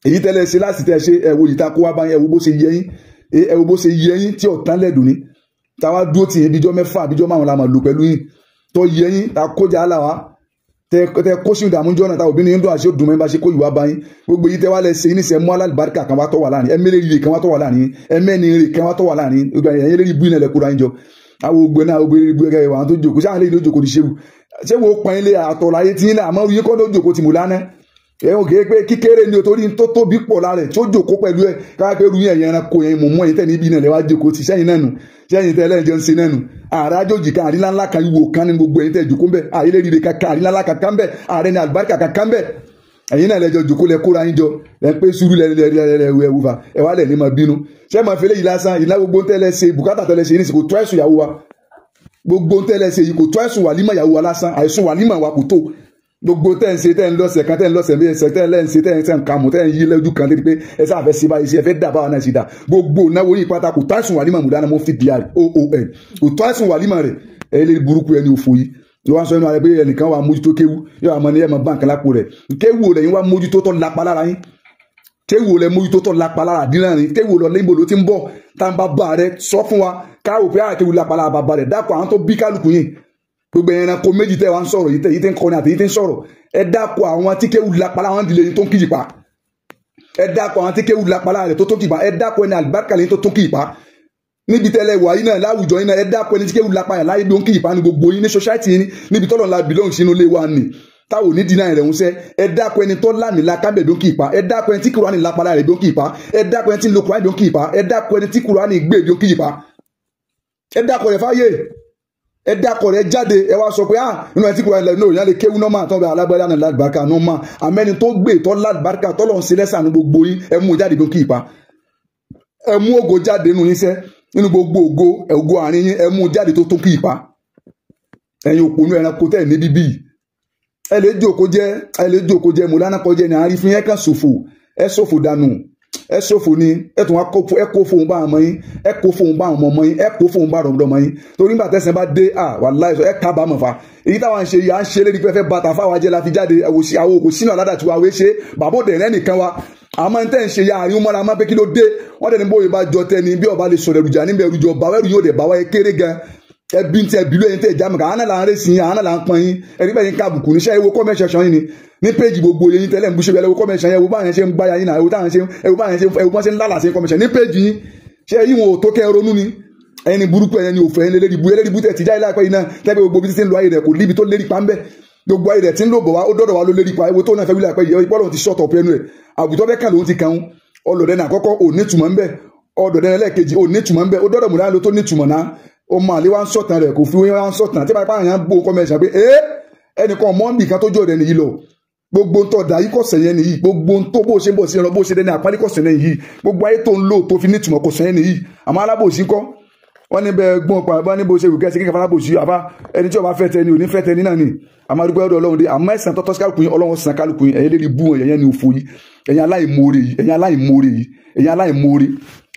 Èyí tẹ́lẹ̀ ṣe láti tẹ́ ṣe ẹ wo ìta kó wá bá yín ẹ wo bó ṣe yẹ yín ẹ wo bó ṣe yẹ yín tí ọ̀tán lẹ́dùn ní táwa dúró tì yín bíjọ́ mẹ́fà bíjọ́ márùn la máa lò pẹ̀lú yín tó yẹ yín ta kójà á là wá tẹ kó sí ìdààmú jọ́nà ta òbí ní ń dún àṣẹ òdùnmọ́ bá ṣe kó ìwà bá yín. Gbogbo yìí tẹ wá lẹ ṣe yín níṣẹ́ mú alálùbáríkà kan wá tọ́ wà láàrin ẹ mẹ́lẹ́ rire kan wá tọ́ wà láàrin ẹ mẹ́ni rire kan wá tọ́ wà láàrin gbogbo ẹ̀yìn lérí ibú iná lẹ kóra yín jọ. Àwọn ògbó náà ògbó ibú ẹ̀kẹ́ àwọn tó jòkó sáà lè ló jòkó ní ṣéwù ṣé wo pọn ilé àtọ̀láyé tí yín náà àmọ́ yín kọ́ ló jòkó tì mú lánàá ẹ̀hún kìí pé kíkéré ni o torí tó tóbi pọ̀ lára ẹ̀ tí ó jòkó pẹ̀lú ẹ̀ káwá pé rúyìn ẹ̀yìn ẹranko yẹn mọ̀ mọ́ ẹ̀yìn tẹ̀ níbi náà lẹ́wà jòkó ti sẹ́yìn náà nù sẹ́yìn tẹ́ lẹ́yìn jọ ń ṣe náà nù. Ààrẹ àjòjì kan àrílá ńlá kan ìwò kan ní gbogbo ẹ̀yìn tẹ̀ jòkó ńbẹ̀ àyílẹ̀ rire kankan àrílá ńlá kankan ńbẹ̀ ààrẹ ní àlùbáríkà kankan ńbẹ̀. Ẹ̀yin náà lẹ́jọ́ jòkó lẹ kóra yín jọ lẹ́ ń pé sùúrù lẹ́wùfà ẹ̀ wá lẹ̀ ní máa bínú. Ṣé máa fi eléyìí lásán ìlà gbogbo tẹ́lẹ̀ ṣe bùkátà tẹ́lẹ̀ ṣe nísìkò tó ẹ̀sùn ìyàwó wa gbogbo tẹ́lẹ̀ ṣe yìí kò tó ẹ̀sùn wàlímọ̀ ìyàwó wa lásán àìsùn wàlímọ̀ wa kò tó gbogbo tẹ́ ń ṣe tẹ́ ń lọ́sẹ̀ kan tẹ́ ń lọ́sẹ̀ méjì tẹ́ ń lẹ́ ń ṣe tẹ́ ń ṣe nǹkan mú tẹ́ ń yí lójú kan tẹ́ pé ẹ sáà fẹ́ ṣe báyìí ṣe ẹ fẹ́ dà báwa náà ṣe dà gbogbo náwó yìí pátá kò tó àìsùn wàlímọ̀ mùdáná mo fi dìá rẹ̀ oon kò tó àìsùn wàlímọ̀ rẹ̀ ẹ lè burúkú ẹni òfò yìí yóò wá sọ inú ara pé ẹnìkan wà mójútó kéwú yóò wá mọ ní ẹ mọ báǹkì lápò rẹ̀ kéwú rẹ̀ yín wá mójútó tọ́ lápá lára yín kéwú rẹ̀ mójútó tọ́ lápá lára àdínà rẹ̀ kéwú lọ níbo ló ti ń bọ̀ tá n bá bá rẹ̀ sọ fún wa káwò pé àkéwú lápá lára bàbá rẹ̀ dákọ̀ àwọn tó bí kálukú yìí gbogbo ẹranko méjì tẹ́ wá ń sọ̀rọ̀ yìí tẹ́ ń kọrin àti yìí tẹ́ ń sọ̀rọ̀ ẹ dákọ̀ àwọn tí kéwù lápá láwọn ìdílé yìí tó ń kíjì pa ẹ dákọ̀ àwọn tí kéwù lápá lára rẹ̀ tó tó kìpa ẹ dákọ̀ ẹni àlùbáríkà lẹ́yìn tó tó kìpa níbi tẹ́lẹ̀ wà yìí náà láwùjọ yìí náà ẹ dákọ̀ ẹni tí kéwù lápá yà láyé bí ó ń kíjì pa ní gbogbo yín ní society yín níbi tọ́lọ̀ la belong sínú ilé wa nì táwọn ò ní dínà rẹ̀ ń sẹ́ ẹ dákọ̀ ẹni tó lámì la kábẹ̀ bí ó ń kìpa ẹ dákọ̀ ẹni tí Kùránì lápá lára rẹ̀ bí ó ń kìpa ẹ dákọ̀ ẹni tí ń lo Kùránì bí ó ń kìpa ẹ dákọ̀ ẹni tí Kùránì gbé bí ó ń kìpa ẹ dákọ̀ rẹ̀ fáyé ẹ dákọ̀ rẹ̀ jáde ẹ wá sọ pé ah inú ẹ tí kò lẹ ní òyìnbó lè kéwú nọ́mà tó bẹ alágbádá náà lálùbáríkà nọ́mà àmẹ́ni tó gbé tọ́ lálùbáríkà tọ́lọ̀ ń ṣe lẹ́sàn-án gbogbo yín ẹ mú jáde bí ó kì í pa ẹ mú ògo jáde nínú yín sẹ́ nínú gbogbo ògo ògo àárín yín ẹ mú jáde tó tó kì í pa ẹ̀yin òpònú ẹranko tẹ̀ ní bíbí ẹ lè jókòó jẹ ẹ lè jókòó jẹ mọ̀lánà kọjẹ ní àárín fún yẹn kàn ṣòfò ẹ ṣòfò dànù ẹ ṣòfò ni ẹ tún wá ẹ kó fóun bá ọmọ yín ẹ kó fóun bá ọmọ ọmọ yín ẹ kó fóun bá ọmọ yín torí nígbà tẹsán bá dé à wàláhì ẹ kábàámọ̀ fa èyí táwọn ń ṣe yìí à ń ṣe lérí pé fẹ́ bàtà fáwọn ajẹ́ la fi jáde àwọn òkò sínú àládà tí wàá wé ṣe bàbá òde rẹ nìkan wa àmọ́ ń tẹ́ ń ṣe ya àríwú mọ́ra máa pé kí ló dé wọ́n dẹ̀ ní bóyá bá jọ tẹni bí ọba lè sọ̀rọ̀ ẹrùjà níbẹ̀ ẹrùjọ bàwá ẹrù yóò dẹ̀ bàwá ẹ kéré gan ẹbí ń tẹ ẹbí lóyún tẹ ìjà mọ̀ká àánà là ń rè sí yín àánà là ń pọn yín ẹni bẹ́ẹ̀ yín ká àbùkù níṣẹ́ ewo kọ́mẹ́ṣẹ̀ṣẹ̀ yín ni ní péjì gbogbo yín tẹ́lẹ̀ ń bú ṣe ẹwọ kọ́mẹ́ṣẹ̀ yẹn ẹwọ báyẹn ṣe ń gbáya yín náà ẹwọ táwọn ṣe ẹwọ báyẹn ṣe ẹwọ báyẹn ṣe ń lálàá sí kọ́mẹ́ṣẹ̀ ní péjì yín ṣé yín wọn ò tó kẹ́ ronú ni ẹni burúkú ẹni òfò ẹni lérí bu ẹlẹ́rìí bú tẹ̀ tìjà ilé àpẹ́ yìí náà tẹ́gbẹ́ gbogbo bí ti ń lo ayé rẹ̀ kò líbi tó lérí pa ń bẹ́ gbogbo ayé rẹ̀ ti ń lò bọ̀ wá ó dọ̀dọ̀ wá ló lérí pa ewo tó náà fẹ́ wílẹ̀ àpẹ́ yìí ìpọ́lọ̀ ti ṣọ́tọ̀ pẹ́nu ẹ̀ àgùntàn bẹ́ẹ̀ kàn ló ti kàn ọlọ́dẹ náà àkọ́kọ́ ò ní túmọ̀ ń bẹ́ ọlọ́dẹ náà lẹ́ẹ̀kejì ò ní túmọ̀ ń bẹ́ ó dọ̀dọ̀ múra ló tó ní túmọ̀ náà ó máa lé wá ń sọ̀tàn rẹ̀ kò fi wá ń sọ̀tàn tí báyìí pààyàn bó kọ́mẹ̀ṣà pé ẹ́ ẹnìkan mọ́ǹbì kan tó jọ rẹ̀ nìyí lọ gbogbo ń tọ́ da yìí kọ̀sẹ̀ yẹn nìyí gbogbo ń tó bó ṣe ń bọ̀ sí ẹran bó ṣe dẹ́ni àpárí kọ̀sẹ̀ yẹn nìyí gbogbo ayé tó ń lò tó fi nítumọ̀ kọ̀sẹ̀ yẹn nìyí àmọ́ alábòsí kọ́ wọ́n ní bẹ́ẹ̀ gbọ́n pa wọ́n ní bó ṣe wùkẹ́ sí kíkẹ́ falábòsí àbá ẹni tí ó bá fẹ́ tẹni ò ní fẹ́ tẹni náà ni àmọ́ adúgbò ọ̀dọ̀ Ọlọ́run dé àmọ́ ẹ̀sán tọ́tọ́ sí kálukú yín Ọlọ́run sàn kálukú yín ẹ̀yin lérí bú wọn ẹ̀yin ní òfò yìí ẹ̀yin aláìmoore yìí ẹ̀yin aláìmoore yìí ẹ̀yin aláìmoore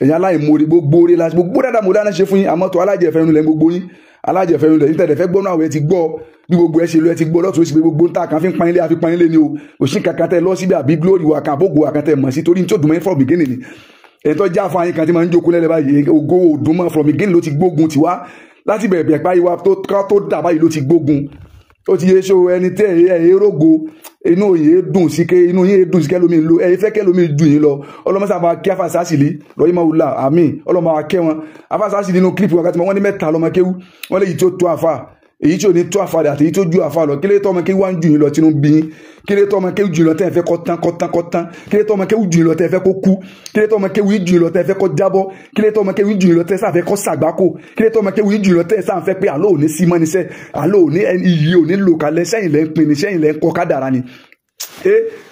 ẹ̀yin aláìmoore gbogbo oore la gbogbo dáadáa mo dáná ṣe fún yín àmọ́ tó alájẹfẹ́ inú lẹ́ gbogbo yín alájẹfẹ́ inú lẹ́ yín tẹ̀lé fẹ́ gbọ́nú àwẹ̀ ti gbọ́ bí gbogbo ẹ ṣe lọ ẹ ti gbọ́ lọ́tún ó sì pé gbogbo ń ta kan fi ń pan ilé àfi pan ilé ni o òṣì kankan tẹ lọ síbi àbí glory wa kan àbógo wa kan tẹ mọ̀ sí torí ní tí ó dùn mọ́ from beginning ni èyí tó já fún ayé kan tí máa ń jókòó lẹ́lẹ́ báyìí ògo òdùn mọ́ from beginning ló ti gbógun tiwa láti bẹ̀rẹ̀ bẹ̀rẹ̀ báyìí wa tó dà báyìí ló ti gbógun ó ti yé so ẹni tẹ ẹ ẹ rógo inú yìí dùn sí ké inú yìí dùn sí kẹlómi lo ẹ fẹ́ kẹlómi dùn yín lọ ọlọmọsá bá kí afásásìlì lọ́yìn máa wùlà àmín ọlọmọ wa kẹ́ wọn afásásìlì nínú kílípù wákàtí wọn ní mẹ́ta lọ́mọ kéwú wọn lè yìí tó tó àfà Èyí tí ò ní tó àfa rẹ̀ àti èyí tó ju àfa lọ. Kílé tó ọmọ kéwú wá ń jù yín lọ tínú bí yín? Kílé tó ọmọ kéwú jù yín lọ tẹ́ ẹ fẹ́ kó tán kó tán kó tán? Kílé tó ọmọ kéwú jù yín lọ tẹ́ ẹ fẹ́ kó kú? Kílé tó ọmọ kéwú jù yín lọ tẹ́ ẹ fẹ́ kó jábọ́? Kílé tó ọmọ kéwú jù yín lọ tẹ́ ẹ sáfẹ́ kó sàgbákò? Kílé tó ọmọ kéwú jù yín lọ tẹ́ ẹ sáfẹ́ pé àlọ́ òní sí mọ́ níṣẹ́, àlọ́ òní iyì òní lò kalẹ̀? Sẹ́yìn lẹ́ ń pin ni, sẹ́yìn lẹ́ ń kọ́ kádàrá ni,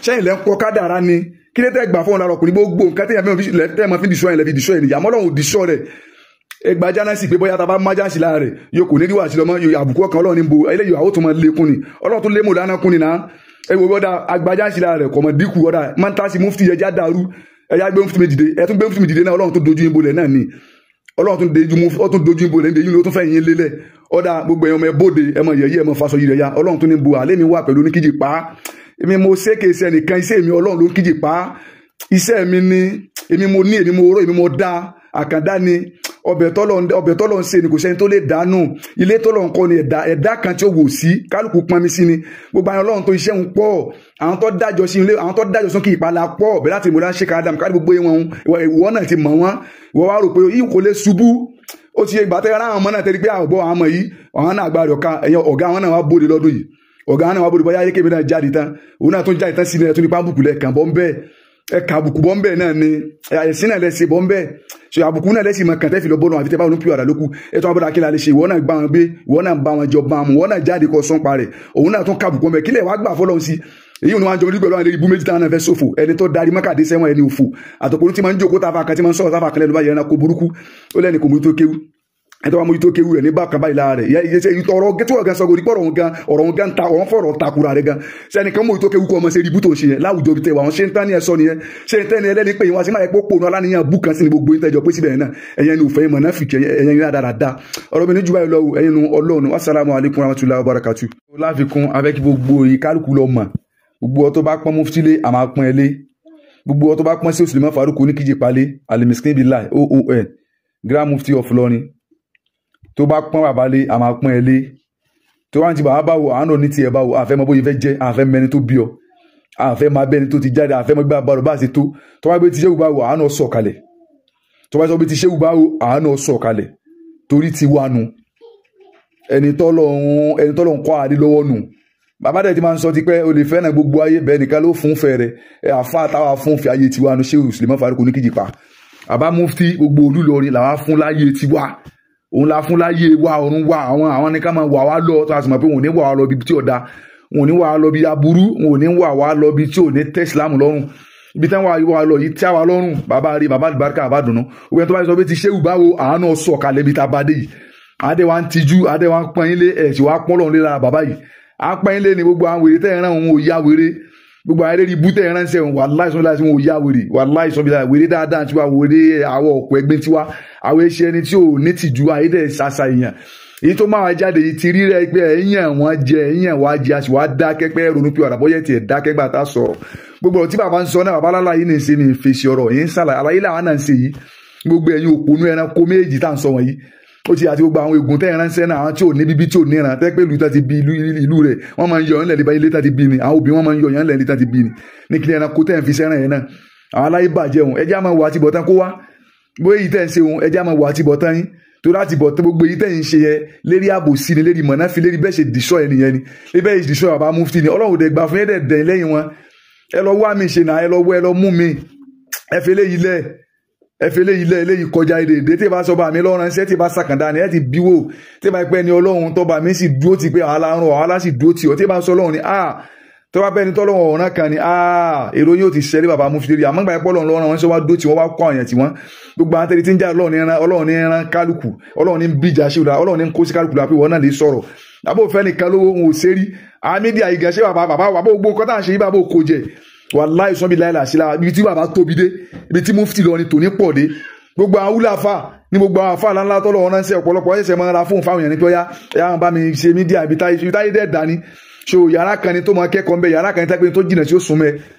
sẹ́yìn lẹ́ ń kọ́ kádàrá ni. Kílé tẹ́ gbà fún ọ̀nà ọkùnrin gbogbo nǹkan tẹ́ ẹ máa fi dìṣọ́ yẹn lẹ́ fi dìṣọ́ yẹn nìyà mọ́lọ́hún dìṣọ́ rẹ̀. Ẹgbà jánásì pé bóyá taba májàsì lára rẹ̀ yóò kò ní rí wàásù lọ́mọ àbùkù ọkàn Ọlọ́run ní bo eléyìí àwọn tó máa lékún ni Ọlọ́run tó lé mò lánàá kún ni náà. Ẹ wo bọ́dà agbájásì lára rẹ̀ kọ̀mọ̀ dínkù ọ̀dà mọ́ntàsí mufti ẹja dàrú ẹja gbé mufti mi dìde ẹ tún gbé mufti mi dìde náà Ọlọ́run tó dojú yín bolẹ̀ náà ni Ọlọ́run tó dojú yín bolẹ̀ ní eyín ló tún fẹ́ yín lélẹ̀ ọ̀dà gbogbo ẹ̀yàn ọmọ ẹ bóde ẹ mọ yẹ̀yẹ́ ẹ mọ faṣọ yìí rẹ̀ ya Ọlọ́run tó ní bo àlẹ́ mi wà pẹ̀lú oníkíjì pa èmi mo ṣe kèsì ẹnìkan iṣẹ́ mi Ọlọ́run ló ń kíjì pa iṣẹ́ mi ni èmi mo ní èmi mo ró èmi mo dá àkàndá ni ọbẹ̀ tọ́lọ̀ ń ṣe ni kò sẹ́ni tó lè dànù ilé tọ́lọ̀ ń kọ́ ni ẹ̀dá kan tí ó wò sí kálukú pọnmi sí ni gbogbo àwọn Ọlọ́run tó iṣẹ́ ń pọ̀ àwọn tó dájọ́ sí ilé àwọn tó dájọ́ sún kí ìpalà pọ̀ bẹ́ẹ̀ láti ìmúra ṣe kádàm káàdì gbogbo wọn ìwọ náà ti mọ̀ wọ́n ìwọ wá rò pé yìí kò lè ṣubú ó ti yẹ ìgbà tẹ́ ara àwọn ọmọ náà tẹ́lẹ̀ pé àgbọ̀ àwọn ọmọ yìí àwọn náà agbára ọ̀ka ọ̀gá àwọn náà wá bóde lọ́dún yìí ọ̀gá àwọn náà wá bóde bóyá ayékèmí náà jáde tán òun náà tún jáde tán sí ni ẹ̀ tún ní pábùkù lẹ̀ kàn bọ́ ń bẹ́ẹ̀ ẹka àbùkù bọ́ ń bẹ̀ náà ni ẹ̀sìn náà lẹ́sẹ̀ bọ́ ń bẹ̀ ṣe àbùkù náà lẹ́sìn mọ̀ kàntẹ́ fi lọ bọ́ọ̀nù àfi tẹ́ bá wọn pure lóku ẹ̀tọ́ abọ́dá kí la lè ṣe ìwọ náà gbá wọn gbé ìwọ náà bá wọn jọ bá wọn ìwọ náà jáde kọ sọ́n parẹ̀ òun náà tún kàbùkù ọmọ ẹ̀ kílẹ̀ wàá gbà fọlọ́run sí èyí ni wọn jọ pẹ̀lú àwọn ibú méjì táwọn náà fẹ́ ṣòfò ẹni tó darí mọ́kàdé sẹ́wọ̀n ẹni òfò àtọkùnrin tí máa ń jókòó táfà kan tí máa ń sọ̀rọ̀ táfà kan lẹ́nu báyìí ẹranko burúkú ó lẹ́ni kò mú tó kéwú ẹni tó bá mójútó kéwú rẹ̀ ní bákan báyìí lára rẹ̀ ọ̀rọ̀ tí wọ́n gan sọ orí pọ̀rọ̀ òun gan ọ̀rọ̀ òun gan ta ọ̀rọ̀ fọ̀rọ̀ takura rẹ̀ gan sẹ́nìkan mójútó kéwú kọ́ ọmọ ṣe ibú tó ṣe yẹn láwùjọ bí tẹwà wọn ṣe ń tán ní ẹ̀sọ́ nìyẹn ṣe ń tẹ́ni ẹlẹ́ni pé ìwọ̀n sí máa yẹ pé pònú aláníyàn bú kan sí ni gbogbo ìtẹ́jọ pé síbẹ̀ náà ẹ̀yẹn ni òfẹ́ ìmọ̀ náà fìkẹ́ ẹ̀yẹn ní dáadáa ọ̀rọ̀ mi ní jùbá ìlọ́wọ́ ẹ̀yẹn nu Ọlọ́run wassalamu alaikum warahmatullahi wabarakatuh. Láfikún abẹ́kí gbogbo ìkálukú lọ mọ̀ gbogbo ọ tó bá pọ́n muftílé àmà pọ́n ẹlé gbogbo ọ tó bá pọ́n sí Suleiman Faruku ní kíjì palẹ̀ alimiskin bilai oon Grand Mufti of Ilorin tó bá pọ́n bàbá lé a máa pọ́n ẹ lé tó wá ní ti bàbá báwo àánú ní tiẹ̀ báwo àfẹ́ mọ bóyá fẹ́ jẹ́ àfẹ́ mẹni tó bí ọ àfẹ́ máa bẹ́ni tó ti jáde àfẹ́ mọ gbé àbárò bá ṣe tó tó bá gbé ti ṣéwù báwo àánú sọ̀ kalẹ̀ tó bá sọ bí ti ṣéwù báwo àánú sọ̀ kalẹ̀ torí ti wà nù ẹni tọ́lọ̀ ń kọ́ àdé lọ́wọ́ nù bàbá dẹ̀ ti máa ń sọ tipẹ́ o lè fẹ́ràn gbogbo ayé bẹ́ẹ̀ nìkan ló fún fẹ́ rẹ̀ ẹ àfa àtàwà fún fẹ́ ayé tiwa nu ṣéwù Suleiman Faruku ní kíjì pa àbá mufti gbogbo Olúlọrin làwa fún láyé tiwa òun la fún láyé wa ọ̀run wa àwọn àwọn ní ká máa wà wá lọ tó a sì mọ̀ pé òun ò ní wà wá lọ bí tí ò da òun ò ní wà wá lọ bí aburú òun ò ní wà wá lọ bí tí ò ní tẹ́ ìsìlámù lọ́rùn ibi tí wọ́n wà lọ yìí tí a wà lọ́rùn bàbá rí bàbá àlùbáríkà bàbá dùnú òun tó bá sọ pé ti ṣéwù báwo àánú sọ̀ kalẹ̀ ibi tá a bá dé yìí adé wa ń tijú adé wa ń pọ́n yín lé ẹ̀ sì wá pọ́n lọ́run léra bàbá yìí à ń pọ́n yín lé ní gbogbo àwọn wèrè tẹ́ ẹ̀ rán òun ò yá wèrè gbogbo àwọn eléré ibú tẹ́ ẹ̀ ránṣẹ́ òun wàláhì sọ́nbílà sí wọn ò yá wèrè wàláhì sọ́nbílà wèrè dáadáa tiwa wèrè àwọ̀ ọ̀pọ̀ ẹgbẹ́ tiwa àwọn iṣẹ́ ẹni tí ò ní tìjú ayédè ṣàṣà èèyàn èyí tó máa jáde yìí ti rírẹ pé ẹ̀yàn wọn jẹ ẹ̀yàn wá jẹ àṣìwá dákẹ́ pé ronú pé ọ̀rọ̀ bóyá tiẹ̀ dákẹ́ gbà tá a sọ̀rọ̀ gbogbo ọ̀rọ̀ tí bàbá ń sọ náà bàbá lálá yìí ní í ṣe ní ìfèsì ọ̀rọ̀ yìí ń ṣàlàyé àlàyé làwọn náà ń ṣe yìí gbogbo ẹ̀yin òpònú ẹranko méjì tá à ń sọ wọ̀nyí ó ti àti gbogbo àwọn ègún tẹ́ ìránṣẹ́ náà àwọn tí ò ní bíbí tí ò níran tẹ́ pé ìlú tá ti bí ìlú rẹ̀ wọ́n máa ń yọ ọ́nlẹ̀ nípa ilé tá ti bí ni àwọn òbí wọ́n máa ń yọ ọ́nlẹ̀ nípa ti bí ni ní kí ẹranko tẹ́ ń fi sẹ́ràn yẹn náà àwọn aláyé bàjẹ́ òun ẹjẹ́ àmọ́ wà á ti bọ̀ tán kó wá bóyá èyí tẹ́ ń ṣe òun ẹjẹ́ àmọ́ wà á ti bọ̀ tán yín tó láti bọ̀ tán gbogbo èyí tẹ́ ń ṣe yẹn lérí àbòsí ni lérí mọ̀nà fi lérí bẹ́ẹ̀ ṣe dìṣọ́ ẹ nìyẹn ni lérí bẹ́ẹ̀ ṣe dìṣọ́ bàbá mufti ni Ọlọ́run dẹ̀ gbà fún yẹn dẹ̀ dẹ̀ lẹ́yìn wọn ẹ lọ wá mi ṣe náà ẹ lọ wọ ẹ lọ mú mi ẹ fi eléyìí lẹ̀ ẹ fi eléyìí lẹ̀ eléyìí kọjá èdè èdè tí ì bá sọ bá mi lọ́rùn ṣẹ́ tí ì bá sàkàndá ni ẹ ti bíwò tí ì bá pẹ́ ni Ọlọ́run tọ́ba mi sì dúró ti pé àwọn alárùn àwọn alá sì dúró tì ọ́ tí ì bá sọ Ọlọ́run ni ah tó bá bẹ́ni tọ́lọ́run ọ̀ràn kan ni ah èrò yóò ti ṣẹlẹ̀ bàbá mufti rí àmọ́ gbà pé Ọlọ́run lọ́rùn wọn ṣe wá dúró tí wọ́n wá kọ́ àyàn tí wọ́n gbogbo àwọn tẹ́lẹ̀ tí ń jà Ọlọ́run ní ran kálukú Ọlọ́run ní bíjà ṣe òdà Ọlọ́run ní kó sí kálukú la pé wọ́n náà lè sọ̀rọ̀ àbó fẹ́ nìkan lówó òun ò ṣe rí àmì díà ìgàn ṣé bàbá bàbá bàbá gbogbo nǹkan tá à ń ṣe yí bàbá òkò jẹ wàláì sọ́nbi láìla sí la ibi tí bàbá tóbi dé ibi tí mufti lọ ni tòní pọ̀ dé gbogbo àwọn wúlàfà ní gbogbo àwọn àfa ńláńlá tọ́lọ̀ wọn ránṣẹ́ ọ̀pọ̀lọpọ̀ ẹ̀ṣẹ̀ máa ń ra fóònù fáwọn èèyàn ní pé ọ̀yá ẹ̀yà wọn bá mi ṣe mídíà ibi táyé dẹ̀ dání so yàrá kan ni tó máa kẹ́kọ̀ọ́ ńbẹ yàrá kan ni tápẹ́ tó jìnà tí ó sún mẹ́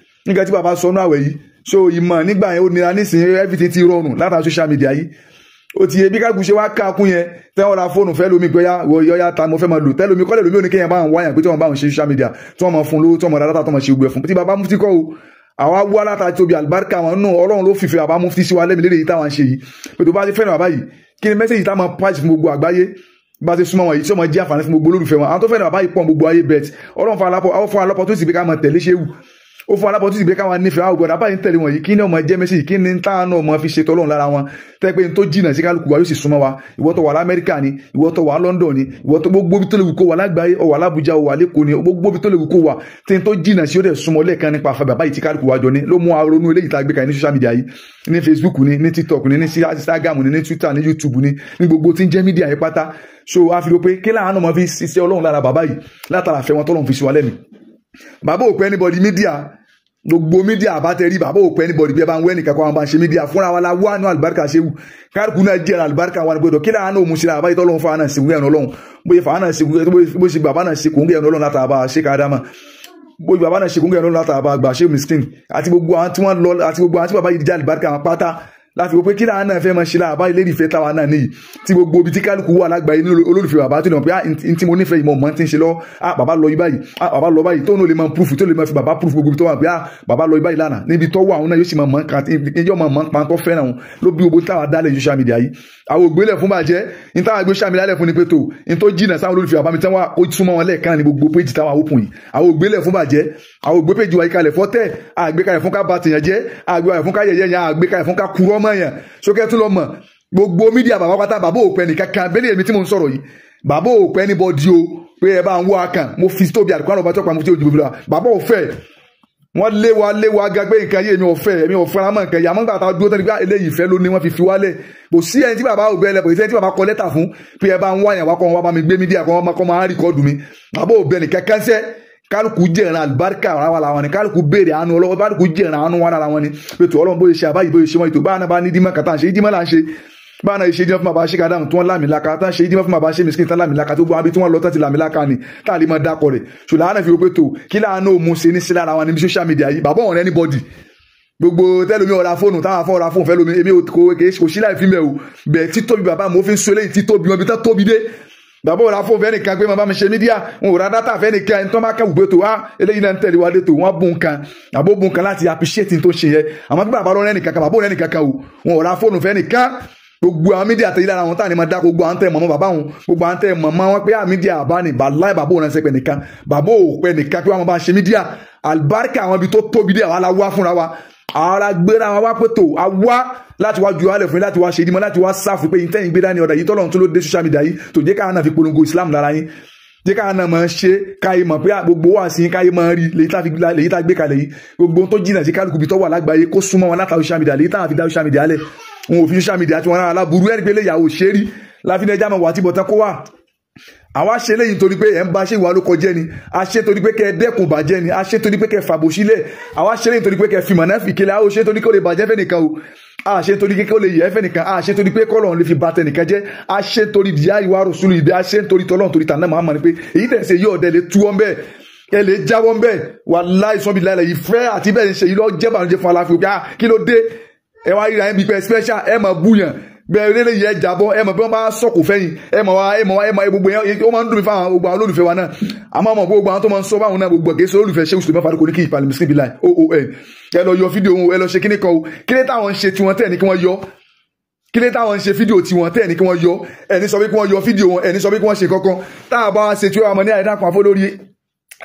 nígbà tí bàbá sọnú àwẹ̀ yìí so ìmọ̀ nígbà yẹn ó nira nísìnyí everything ti rọrùn látara social media yìí ó ti yẹ bí káàkiri ṣe wá káàkún yẹn tẹ́wọ́n ra fóònù fẹ́ lómi pé yọ́yá ta mo fẹ́ máa lò tẹ́lómi kọ́lẹ̀ lómi ò ní kéèyàn bá ń wáyàn pé tí wọ́n bá ń ṣe social media tí wọ́n máa fún lówó tí wọ́n máa ra data tí wọ́n máa ṣe gbẹ fún tí bàbá mufti kọ́ o àwa wá látara tóbi àlùbáríkà wọn nù Ọlọ́run ló fìfẹ́ bàbá mufti sí wa lẹ́mi lédè yìí táwọn ṣe yìí pé tó bá ti fẹ́ràn bàbá yìí kí ni mẹ́sẹ̀jì táwọn pàṣẹ fún gbogbo àgbáyé Bá a ṣe súnmọ́ wọn yìí tí ó máa jẹ́ àǹfààní fún gbogbo olólùfẹ́ wọn. Àwọn tó fẹ́ràn bàbá yìí pọ̀ gbogbo ayé bẹ̀t. Ọlọ́run fún alápọ̀ tó sì gbé ká máa tẹ̀lé ṣéwù. Ó fún alápọ̀ tó sì gbé ká máa nífẹ̀ẹ́ àwọn ògbọ́dọ̀ báyìí ń tẹ̀lé wọn yìí, kí ni ọmọ jẹ́ mẹ́sì, kí ni táwọn náà máa fi ṣe tọ́lọ́run lára wọn. Tẹ́ pé n tó jìnnà sí kálukú wa yóò sì súnmọ́ wa. Ìwọ tó wà l'Amẹ́ríkà ni, ìwọ tó wà London ni, ìwọ tó gbogbo ibi tó lè wù kó wà lágbàáyé, ó wà l'Abuja, ó wà l'Ékòó ni, gbogbo ibi tó lè wù kó wà tí n tó jìnnà sí ó dẹ̀ súnmọ́ lẹ́ẹ̀kan nípa àfẹ́ bàbá yìí tí kálukú wa jọ ní ló mú aronú eléyìí tá a gbé kalẹ̀ ní social media yìí, ní Facebook ni, ní TikTok ni, ní Instagram ni, ní Twitter ni, YouTube ni, ní gbogbo tí ń jẹ́ media yìí pátá. So a fi rò pé kí láàánú máa fi ṣiṣẹ́ Ọlọ́run lára bàbá yìí látara àfẹ́ wọn tọ́lọ́run fi sí wa lẹ́mìí. Bàbá ò pẹ́ anybody media, gbogbo media àbátẹ́rí bàbá ò pẹ́ anybody bí ẹ bá ń wẹ́ nìkan kó àwọn bá ń ṣe media fúnra wa la wá ní àlùbáríkà ṣe wù. Kálukú náà jẹ́ àlùbáríkà wa ní gbọdọ̀ kí láàánú òun ṣe àbáyé tọ́lọ́run fún wa náà ṣègùn ẹ̀rọ Ọlọ́run, bóyá fàá náà ṣègùn, bó ṣe bàbá náà ṣe kòńgẹ́ ẹ̀rọ Ọlọ́run látara bá ṣe káàdámà, bóyá bàbá náà ṣe kòńgẹ́ ẹ̀rọ Ọlọ́run látara bá gbà ṣe miskin àti gbogbo àwọn tí wọ́n lọ àti gbogbo àwọn tí bàbá yìí jẹ́ àlùbáríkà wọn pátá láti wò pé kí láàánú fẹ́ máa ṣe láàbá ilé ìfẹ́ táwa náà níyì tí gbogbo ibi tí kálukú wà lágbàáyé ní olólùfẹ́ bàbá tó lè mọ̀ pé n tí mo nífẹ̀ẹ́ ìmọ̀ mọ́ ti ń ṣe lọ, bàbá lọ ibà yìí, bàbá lọ báyìí, tó ní lè máa proof, tó lè máa fi bàbá proof gbogbo ibi tó wà pé bàbá lọ ibà yìí lánàá níbi tó wà àwọn náà yóò sì máa mọ̀ nǹkan yóò máa mọ̀ nǹkan tó fẹ́ràn wọn ló bí gbogbo táwa dálẹ̀ social media yìí. Àwọn ògbélẹ̀ fún bàjẹ́ ní táwa gbé social media lẹ̀ fún ni pé tó ní tó jìnnà sáwọn olólùfẹ́ bàbá mi tí wọ́n ó súnmọ́ wọn lẹ́ẹ̀kan ní gbogbo péjì táwa open yìí. Àwọn ògbélẹ̀ fún bàjẹ́, àwọn ògbé péjì wa yìí kalẹ̀ fọ́tẹ̀, àgbékalẹ̀ fún ká ba tèèyàn jẹ́, àgbékalẹ̀ fún ká yẹ̀yẹ́ yẹn, àgbékalẹ̀ fún ká kúrọ́ mọ́ yẹn. Sókè tún lọ mọ̀ gbogbo mídíà bàbá pátá bàbá ò pẹ́ nìkan kan bẹ́lẹ̀ èmi tí mo ń sọ̀rọ̀ yìí bàbá ò pẹ́ anybody o pé ẹ bá ń wá kan mo fi tóbi àdìkú àlọ́ bá tọ́pa mo ti ojú gbogbo bàbá ò fẹ́ wọ́n lé wa ga pé nǹkan yé mi ò fẹ́ èmi ò fẹ́ra mọ́ nǹkan yìí àmọ́ nígbà tá a dúró tán ni pé eléyìí ìfẹ́ ló ní wọ́n fi fi wálẹ̀. Kò sí ẹni tí bàbá ò bẹ́ẹ̀ lẹ̀, kò sí ẹni tí bàbá kọ lẹ́tà fún pé ẹ bá ń wá yẹn wá kọ́ wọn wá bá mi gbé mídíà kọ́ wọn kọ́ máa ń rìkọ́dù mi. Bàbá ò bẹ́ẹ̀ nìkan kánṣẹ́, kálukú jẹ̀ràn àlùbáríkà ara wa làwọn ni, kálukú béèrè àánú Ọlọ́run, kálukú jẹ̀ràn àánú wa lára wọn ni pé tó Ọlọ́run bóyá ṣe àbáyé bóyá ṣe wọ́n ètò báyà náà bá ní dímọ̀ kàtà ń ṣe ìdímọ̀ là ń ṣe báyà náà ṣe ìdímọ̀ fún bàbá ṣe kàdáhùn tí wọ́n lámìlaka tá ń ṣe ìdímọ̀ fún bàbá ṣe miskin tán lámìlaka tó gbọ́ àbí tí wọ́n lọ tán ti lámìlaka ni tá a lè máa dákọ̀ rẹ̀. Ṣùgbọ́n àánà fi wò pé tó kí láàánú òun ṣe ní sí lára wọn ní social media yìí bàbá ọ̀rẹ́ anybody gbogbo tẹlomi ọ̀ra fóònù táwọn afọ ọ̀ra fóònù fẹlomi èmi kò sí láì fi mẹ́ o bẹ́ẹ̀ títóbi bàbá mo fi ń so eléyìí títóbi wọn bí tá tóbi dé. Bàbá òra fóònù fẹ́ nìkan pé màbá mi ṣe mídíà wọn ò ra dátà fẹ́ nìkan ẹni tó máa kẹ́wù pé tó wá eléyìí náà ń tẹ̀lé wa dé tó wọ́n bùn kan àbó bùn kan láti appreciate tó ṣe yẹ àmọ́ bí bàbá lọ́rẹ́ nìkan kan bàbá òrẹ́ nìkan kan o wọn ò ra fóònù fẹ́ nìkan. Gbogbo àwọn mídíà tẹ̀lé lára wọn táà ní máa dá gbogbo àwọn tẹ̀ mọ̀mọ́ bàbá wọn gbogbo àwọn tẹ̀ mọ̀mọ́ wọn pé àwọn mídíà àbá ni bàláì bàbá òun ránṣẹ́ pẹ̀ nìkan bàbá òpẹ́ nìkan pé wọn bá ṣe mídíà àlùbáríkà àwọn ibi tó tóbi dé àwa la wá fúnra wa ara gbéra wa wá pé tó a wá láti wá ju alẹ̀ fún yín láti wá ṣe ìdímọ̀ láti wá sáfù pé ìtẹ́yìn gbé dání ọ̀dà yìí tọ́lọ́run tó ló dé social media yìí tó jẹ́ káwọn náà fi polongo Islam lára yín jẹ́ káwọn náà máa ṣe káyé mọ̀ pé gbogbo wà sí káyé máa rí lèyí tá gbé kalẹ̀ yìí gbogbo tó jìnnà sí kálukú bí tó wà lágbàáyé kó súnmọ́ wọn látàrí social media lèyí táwọn fi dá social media lẹ̀ wọn ò fi social media tí wọn rárá aláburú ẹni pé léyàwó ṣe rí láfi ní ẹja máa wà tí bọ̀tán kó wà. Àwa ṣe léyìn torí pé ẹ̀ ń ba ṣe ìwà ló kọjẹ́ ni a ṣe torí pé kẹ́ ẹ dẹ́kun bàjẹ́ ni a ṣe torí pé kẹ́ ẹ fàbò sílẹ̀ àwa ṣe léyìn torí pé kẹ́ ẹ fi mọ̀nà fi kele a ó ṣe torí kó lè bàjẹ́ fẹ́nìkan o a ṣe torí kó lè yẹ fẹ́nìkan a ṣe torí pé kọ́lọ́run lè fi ba tẹnìkan jẹ́ a ṣe torí díà ìwà rọ̀ṣúlù ìbí a ṣe torí tọ́lọ́run torí tànà Muhammad ni pé èyí tẹ̀ ṣe yóò dẹ̀ lè tú ọ́n bẹ́ẹ̀ ẹ lè jáwọ́ ń bẹ́ẹ̀ wàláhì sọ́bi láìlẹ̀ ìfẹ́ àti bẹ́ẹ̀ ṣe yìí lọ jẹ́ bànújẹ́ fún aláfi òkè kí ló dé ẹ wá ríra ẹ bí pẹ́ special ẹ mọ̀ búyàn bẹ́ẹ̀ rere yẹ jábọ́ ẹ mọ̀ bí wọ́n bá sọ̀kò fẹ́yìn ẹ mọ̀ wá ẹ mọ̀ wá ẹ mọ̀ gbogbo yẹn ó máa ń dùn mí fáwọn gbogbo àwọn olólùfẹ́ wa náà àmọ́ mọ̀ gbogbo àwọn tó máa ń sọ báwọn náà gbogbo kìí ṣe olólùfẹ́ ṣé Usman Faruku ní kí ìpalẹ̀ mísìn bíi láì oon ẹ lọ yọ fídíò wọn ẹ lọ ṣe kíní kan o kílé táwọn ń ṣe tiwọn tẹ̀ ní kí wọ́n yọ kílé táwọn ń ṣe fídíò tiwọn tẹ̀ ní kí wọ́n yọ ẹni sọ pé kí wọ́n yọ fídíò wọn ẹni sọ pé kí wọ́n ṣe kankan táwọn bá ṣe tí wọ́n mọ̀ ní àìdákan afọ́ lórí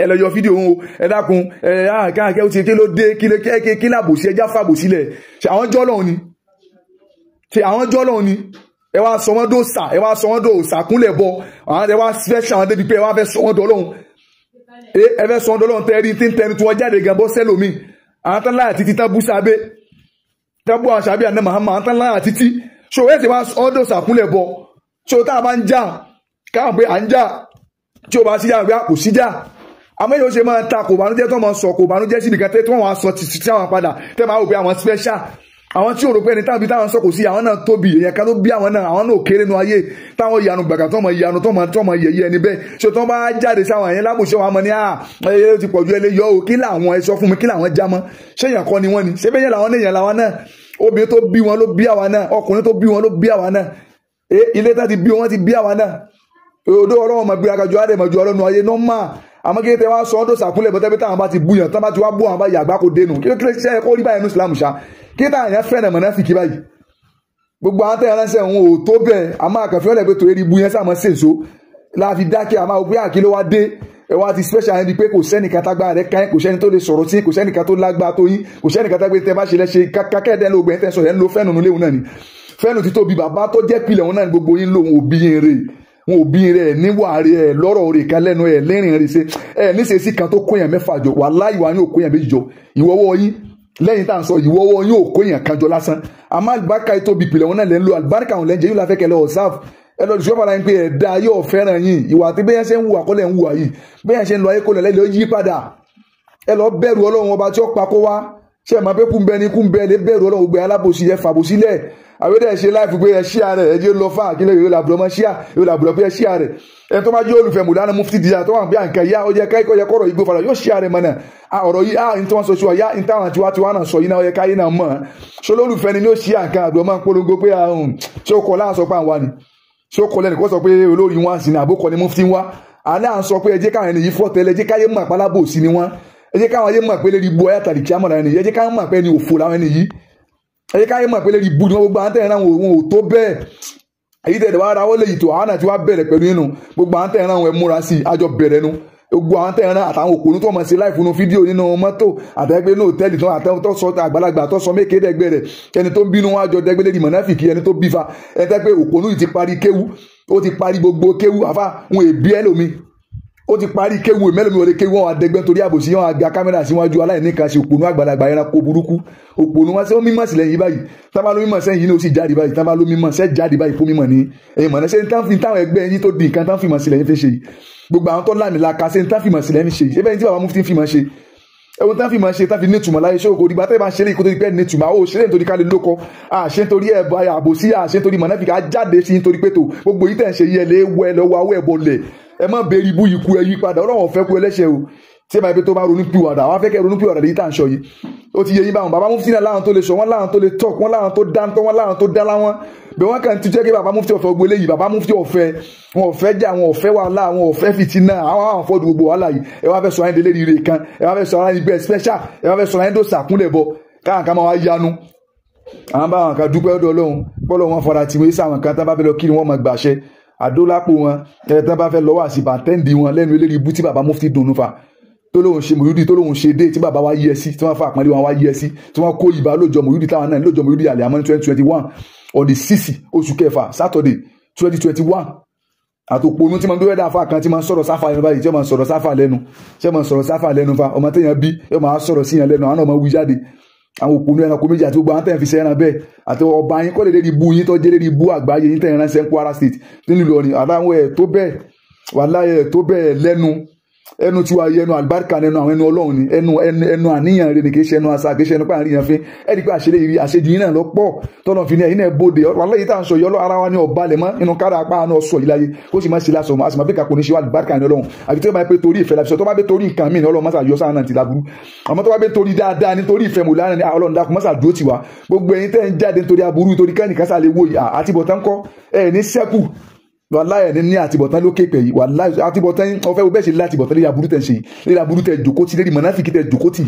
ẹ lọ yọ fídíò wọn o ẹ dákun ẹ káàkiri ó ti kí ló dé kí làbòsí ẹjá fàbòsílẹ̀ àwọn jọ́lọ́hún ni ṣe àwọn jọ́lọ́hún ni ẹ wá sọ wọ́n dò sà ẹ wá sọ wọ́n dò sàkúnlẹ̀ bọ àwọn ẹ wá fẹ́ ṣe àwọn débi pé ẹ wá fẹ́ sọ wọ́n dọ́lọ́hún ẹ fẹ́ sọ wọ́n dọ́lọ́hún tẹ́ rí tí ń tẹnu tí wọ́n jáde gan bọ́ sẹ́lòmí àwọn tán láyà títí tán bú sábẹ́ tán bú àwọn sábẹ́ àná Muhammad àwọn tán láyà títí ṣò ẹ sì wá sọ wọ́n dò sàkúnlẹ̀ bọ ṣò tá a bá ń jà káwọn pé à ń jà tí o bá sí jà pé kò sí jà àmọ́ èyí ó ṣe máa ta kò bànújẹ́ tó máa sọ kò bànújẹ́ síbi kan tẹ́ tí wọ́n wá sọ títí tí àwọn padà tẹ́ máa wò pé àwọn special àwọn tí ò rò pé ẹni táwọn táwọn sọ kò sí àwọn náà tóbi èèyàn kan ló bí àwọn náà àwọn náà kéré nu ayé táwọn ìyanu gbàgà tó mọ ìyanu tó mọ yẹyẹ ẹni bẹ́ẹ̀ ṣé tó bá jáde sáwọn ẹ̀yẹn lábùṣe wọn mọ ní à ẹ ti pọ̀jù ẹ lè yọ o kí làwọn ẹ sọ fún mi kí làwọn já mọ́ ṣé èèyàn kọ́ ni wọ́n ni ṣé bẹ́ẹ̀ yẹn làwọn èèyàn làwọn náà obìnrin tó bí wọn ló bí àwa náà ọkùnrin tó bí wọn ló bí àwa náà ilé tá ti bí wọn ti bí àwa náà odò ọlọ́wọ́n mọ̀ gbé akajọ àdèmọ̀jọ ọlọ́nu ayé nọ́mà àmọ́ kí tẹ wá sọ ọdún sàkúnlẹ̀ bọ́tẹ́ bí táwọn bá ti búyàn tán bá ti wá bú àwọn bá yàgbá kó dénú kí ló ṣe kó rí báyìí ní Islam ṣá kí táwọn yẹn fẹ́ràn mọ̀nàfíkì báyìí Gbogbo àwọn tẹ̀yàn ránṣẹ́ òun ò tó bẹ́ẹ̀. A máa kàn fi ọ̀lẹ̀ pé torí ibu yẹn sàmọ́ sèso láti dákẹ́. A máa wò pé àkí ló wá dé, ẹ wá ti special yẹn di pé kò sẹ́nìkan tágbára rẹ̀ káyín, kò sẹ́ni tó lè sọ̀rọ̀ sí, kò sẹ́nìkan tó lágbára tó yín, kò sẹ́nìkan tá pé tẹ bá ṣe lẹ́ṣe kákẹ́ẹ̀dẹ́ ló gbẹ̀ tẹ́ sọ yẹn ń lo fẹ́nu nulẹ̀ òun náà ni fẹ́nu ti tóbi bàbá tó jẹ́ pilẹ̀ òun náà ni gbogbo yín lòun òbí yín rè wọn òbí rẹ̀ níwà rẹ̀ lọ́rọ̀ rẹ̀ kan lẹ́nu ẹ̀ lẹ́rìn rẹ̀ ṣe ẹ̀ níṣesí kan tó kóyàn mẹ́fà jọ, wàláhì wà ní òkóyàn méjì jọ. Ìwọ́wọ́ yín lẹ́yìn tá à ń sọ ìwọ́wọ́ yín òkóyàn kan jọ lásán. Àmọ́ àlùbáríkà yìí tóbi pilẹ̀ òun náà lẹ́ ń lo àlùbáríkà òun lẹ́ńjẹ́ yóò la fẹ́ kẹ́ lọ ọ̀sáf ẹ lọ ìṣọ́ fara yín pé ẹ̀dá yóò fẹ́ràn yín. Ìwà àti bẹ́yẹn ṣe ń hùwà kọ́lẹ̀ ń hùwà yìí, bẹ́yẹn ṣe ń lọ ayé kọ́lẹ̀ lẹ́lẹ́ ó yí padà. Ẹ lọ bẹ̀rù Ọlọ́run ọba tí ó pa kó wá. Ṣé ẹ máa pé kúńbẹ ni kúńbẹ lè bẹ̀rù Ọlọ́run gbẹ alábòsí ẹ fàbòsí lẹ̀. Àwẹ́dẹ̀ ṣe láìfù pé ẹ ṣíà rẹ̀ ẹ jẹ́ lọ fà kílẹ̀ yóò làbúrò mọ́ ṣíà yóò làbúrò pé ẹ ṣíà rẹ̀. Ẹni tó bá jẹ́ olùfẹ́ Mùlánà Mufti Díyà tó wà bí àǹkà yá ó yẹ káyọ̀ yẹ kọ́rọ̀ igbó fara yóò ṣíà rẹ̀ mọ̀nà. Ọ̀rọ̀ yìí ní tí wọ́n sọ sí wa yá ní táwọn tiwa tiwa náà sọ yìí náà ó yẹ káyé náà mọ̀. Ṣé olólùfẹ́ ni yóò ṣíà nǹkan àbúrò máa ń polongo pé ṣé ó kọ láàṣọ pa àwọn ni, ṣé ó kọ lẹ́nu kó sọ pé olórí wọn sì ni àbókọ ni Mufti wá. Àná à ń sọ pé ẹ jẹ́ káwọn ẹni yìí fọ́tẹ́lẹ̀, ẹ jẹ́ káyé mọ̀ pálábòsí ni wọ́n, ẹ jẹ́ káwọn ayé mọ̀ pé lérí bu ayé tàbí kíámọ̀ làwọn ẹni yìí, ẹ jẹ́ káwọn mọ̀ pé ẹni òfò làwọn ẹni yìí, ẹ jẹ́ káyé mọ̀ pé lérí bu ni wọ́n. Gbogbo àwọn tẹ̀yìn náà wọn ò tó bẹ́ẹ̀. Èyí tẹ̀lé wàá ra wọlé ìtò àwọn àti wàá bẹ̀rẹ̀ pẹ̀lú inú gbogbo àwọn tẹ̀yìn náà wọn múra sí i àjọ bẹ̀rẹ̀ nu. Gbogbo àwọn tẹ̀yìn náà àtàwọn òkòlù tó mọ̀ sí láìfù nu fídíò nínú mọ́tò àtẹ́gbẹ́ ní hòtẹ́ẹ̀lì tó àtẹ́wọ́ sọ àgbàlagbà tó sọ méke dẹ́gbẹ́ rẹ̀ ẹni tó ń bínú wọn àjọ dẹ́gbẹ́ lédi mọ̀náfìkì ẹni tó bífa ẹni tẹ́ pé òkòlù yìí ti parí kéwú, ó ti parí gbogbo kéwú àfa wọn èbí ẹlòmí, ó ti parí kéwu mẹ́lòmí wọlé kéwu wọn àdẹgbẹ́ nítorí àbòsí wọn àga kámẹ́rà síwájú aláìní kan ṣe òpònú àgbàlagbà ẹranko burúkú òpònú wọn ṣé ó mímọ̀ sílẹ̀ yìí báyìí tábà ló mímọ̀ sẹ́yìn yìí ni ó sì jáde báyìí tábà ló mímọ̀ sẹ́ jáde báyìí fún mímọ̀ ní ẹ̀yìn mọ̀nà ṣé ń tán fi táwọn ẹgbẹ́ yín tó di nǹkan tán fìmọ̀ sílẹ̀ yín fi ṣe yìí gbogbo àwọn tó lámìlaka ṣé ń tán fìmọ̀ sílẹ̀ yín ṣe yìí ṣé bẹ́ẹ̀ ni tí bàbá Mufti fìmọ̀ ṣe ẹwọn tán fi máa ṣe tán fi nítumọ̀ láyé ṣé òkò òdìgbà tẹ́ bá ṣe lè kó tó di pé nítumọ̀ àwọn òṣèré nítorí ká lè lóko àṣẹ nítorí ẹ̀bọ àbòsí àṣẹ nítorí mọ̀nàfíkà jáde sí nítorí pé tó gbogbo yìí tẹ̀ ń ṣe yẹ lé wọ ẹ lọ́wọ́ awọ́ ẹ̀bọ lẹ̀ ẹ má bèrè ibú yìí kú ẹ yí padà Ọlọ́run ọ̀fẹ́ kú ẹlẹ́ṣẹ̀ o tí ẹ bá yẹ pé tó bá ronú pìwàdà àwọn afẹ́kẹ́ ronú pìwàdà lèyí tá à ń sọ yìí ó ti yẹ yín báwọn bàbá Mufti náà láwọn tó lè sọ wọn láwọn tó lè tọk wọn láwọn tó dáńtọ́ wọn láwọn tó dá láwọn bẹ́ẹ̀ wọ́n kàn ti jẹ́ kí bàbá Mufti ọ̀fẹ́ gbélé yìí bàbá Mufti ọ̀fẹ́ wọn ọ̀fẹ́ jà wọn ọ̀fẹ́ wàhálà wọn ọ̀fẹ́ fìtínà àwọn àwọn afọ́dù gbogbo wàhálà yìí ẹ wá fẹ́ sọ ayé délé rire kan ẹ wá fẹ́ sọ ayé gbẹ special ẹ wá fẹ́ sọ ayé dòsà kúnlẹ̀ bọ káwọn kan máa wá yanu àwọn bá àwọn kan dúpẹ́ ọ̀dọ̀ Ọlọ́run bọ́lọ̀ wọn fara tiwọn sí àwọn kan tán bá fẹ́ lọ kí ni wọ́n máa gbàṣẹ àdólápò wọn ẹ tán bá fẹ́ lọ́wọ́ àsìbàtẹ́ǹdì wọn lẹ́nu eléyìí ibú tí bàbá Mufti dùnnú fa tó lóun ṣe mòyúdì tó lóun ṣe dé tí bàbá wa yẹ sí tí wọ́n fa àpọ́nlé wọn wá yẹ sí tí wọ́n kó ìbá lójọ mòyúdì táwọn náà lójọ mòyúdì àlẹ́ àmọ́ ní 2021 on the 6 oṣù kẹfà Saturday 2021 àtòpọ̀nù tí mo ń gbé wẹ́dà àfa kan tí mo ń sọ̀rọ̀ sáfà lẹ́nu báyìí tí mo ń sọ̀rọ̀ sáfà lẹ́nu tí mo ń sọ̀rọ̀ sáfà lẹ́nu fa ọmọ téèyàn bí yóò máa sọ̀rọ̀ sí yẹn lẹ́nu àwọn ọmọ wí jáde àwọn òpònú ẹranko méjì àti gbogbo àwọn tẹ̀ ń fi sẹ́ran bẹ́ẹ̀ àti ọba yín kọ́ lè lérí ibú yín tó jẹ́ lérí ibú àgbáyé yín tẹ̀ ń ránṣẹ́ Kwara State nílùú Ìlọrin àtàwọn ẹ̀ tó bẹ́ẹ̀ wàláhì ẹ̀ tó bẹ́ẹ̀ lẹ́nu ẹnu tiwa yẹ ẹnu àlùbáríkà ẹnu àwọn ẹnu Ọlọ́run ni ẹnu ẹnu ẹnu àníyàn rẹ ni kì í ṣe ẹnu àṣà kì í ṣe ẹnu pàrọ̀ àríyàn fín ẹni pé àṣẹlẹ yìí àṣejù yín náà lọ pọ̀ tọ́nà fi ní ẹ̀yin náà bóde wàláhì tá à ń sọ yọlọ ara wa ní ọba lẹ̀ mọ́ inú kára apá àánú ọ̀sọ̀ yìí láyé kó sì má ṣe lásán àṣìmọ́ bí kakò ní ṣe wà àlùbáríkà ní Ọlọ́run àbí tó bá pé torí ìfẹ́ la fi sọ tó bá pé torí nǹkan míì ní Ọlọ́run mọ́sà yọ sáà náà ti láburú àmọ́ tó bá pé torí dáadáa nítorí ìfẹ́ mò lánàá ní Ọlọ́run dákun mọ́sà dúró tiwa gbogbo ẹ̀yin tẹ́ ń jáde nítorí aburú nítorí kẹ́nìkan sá lè wo àtibọ̀tán kọ́ ẹ̀ ní sẹ́kù wàláyé ní ní àtibọ̀tán lókè pẹ̀ yìí wàláyé àtibọ̀tán ọ̀fẹ́ wo bẹ́ẹ̀ ṣe látibọ̀tán lórí aburú tẹ̀ ń ṣe yìí lórí aburú tẹ̀ jòkó tì lórí mọ̀náfíkì tẹ̀ jòkó tì.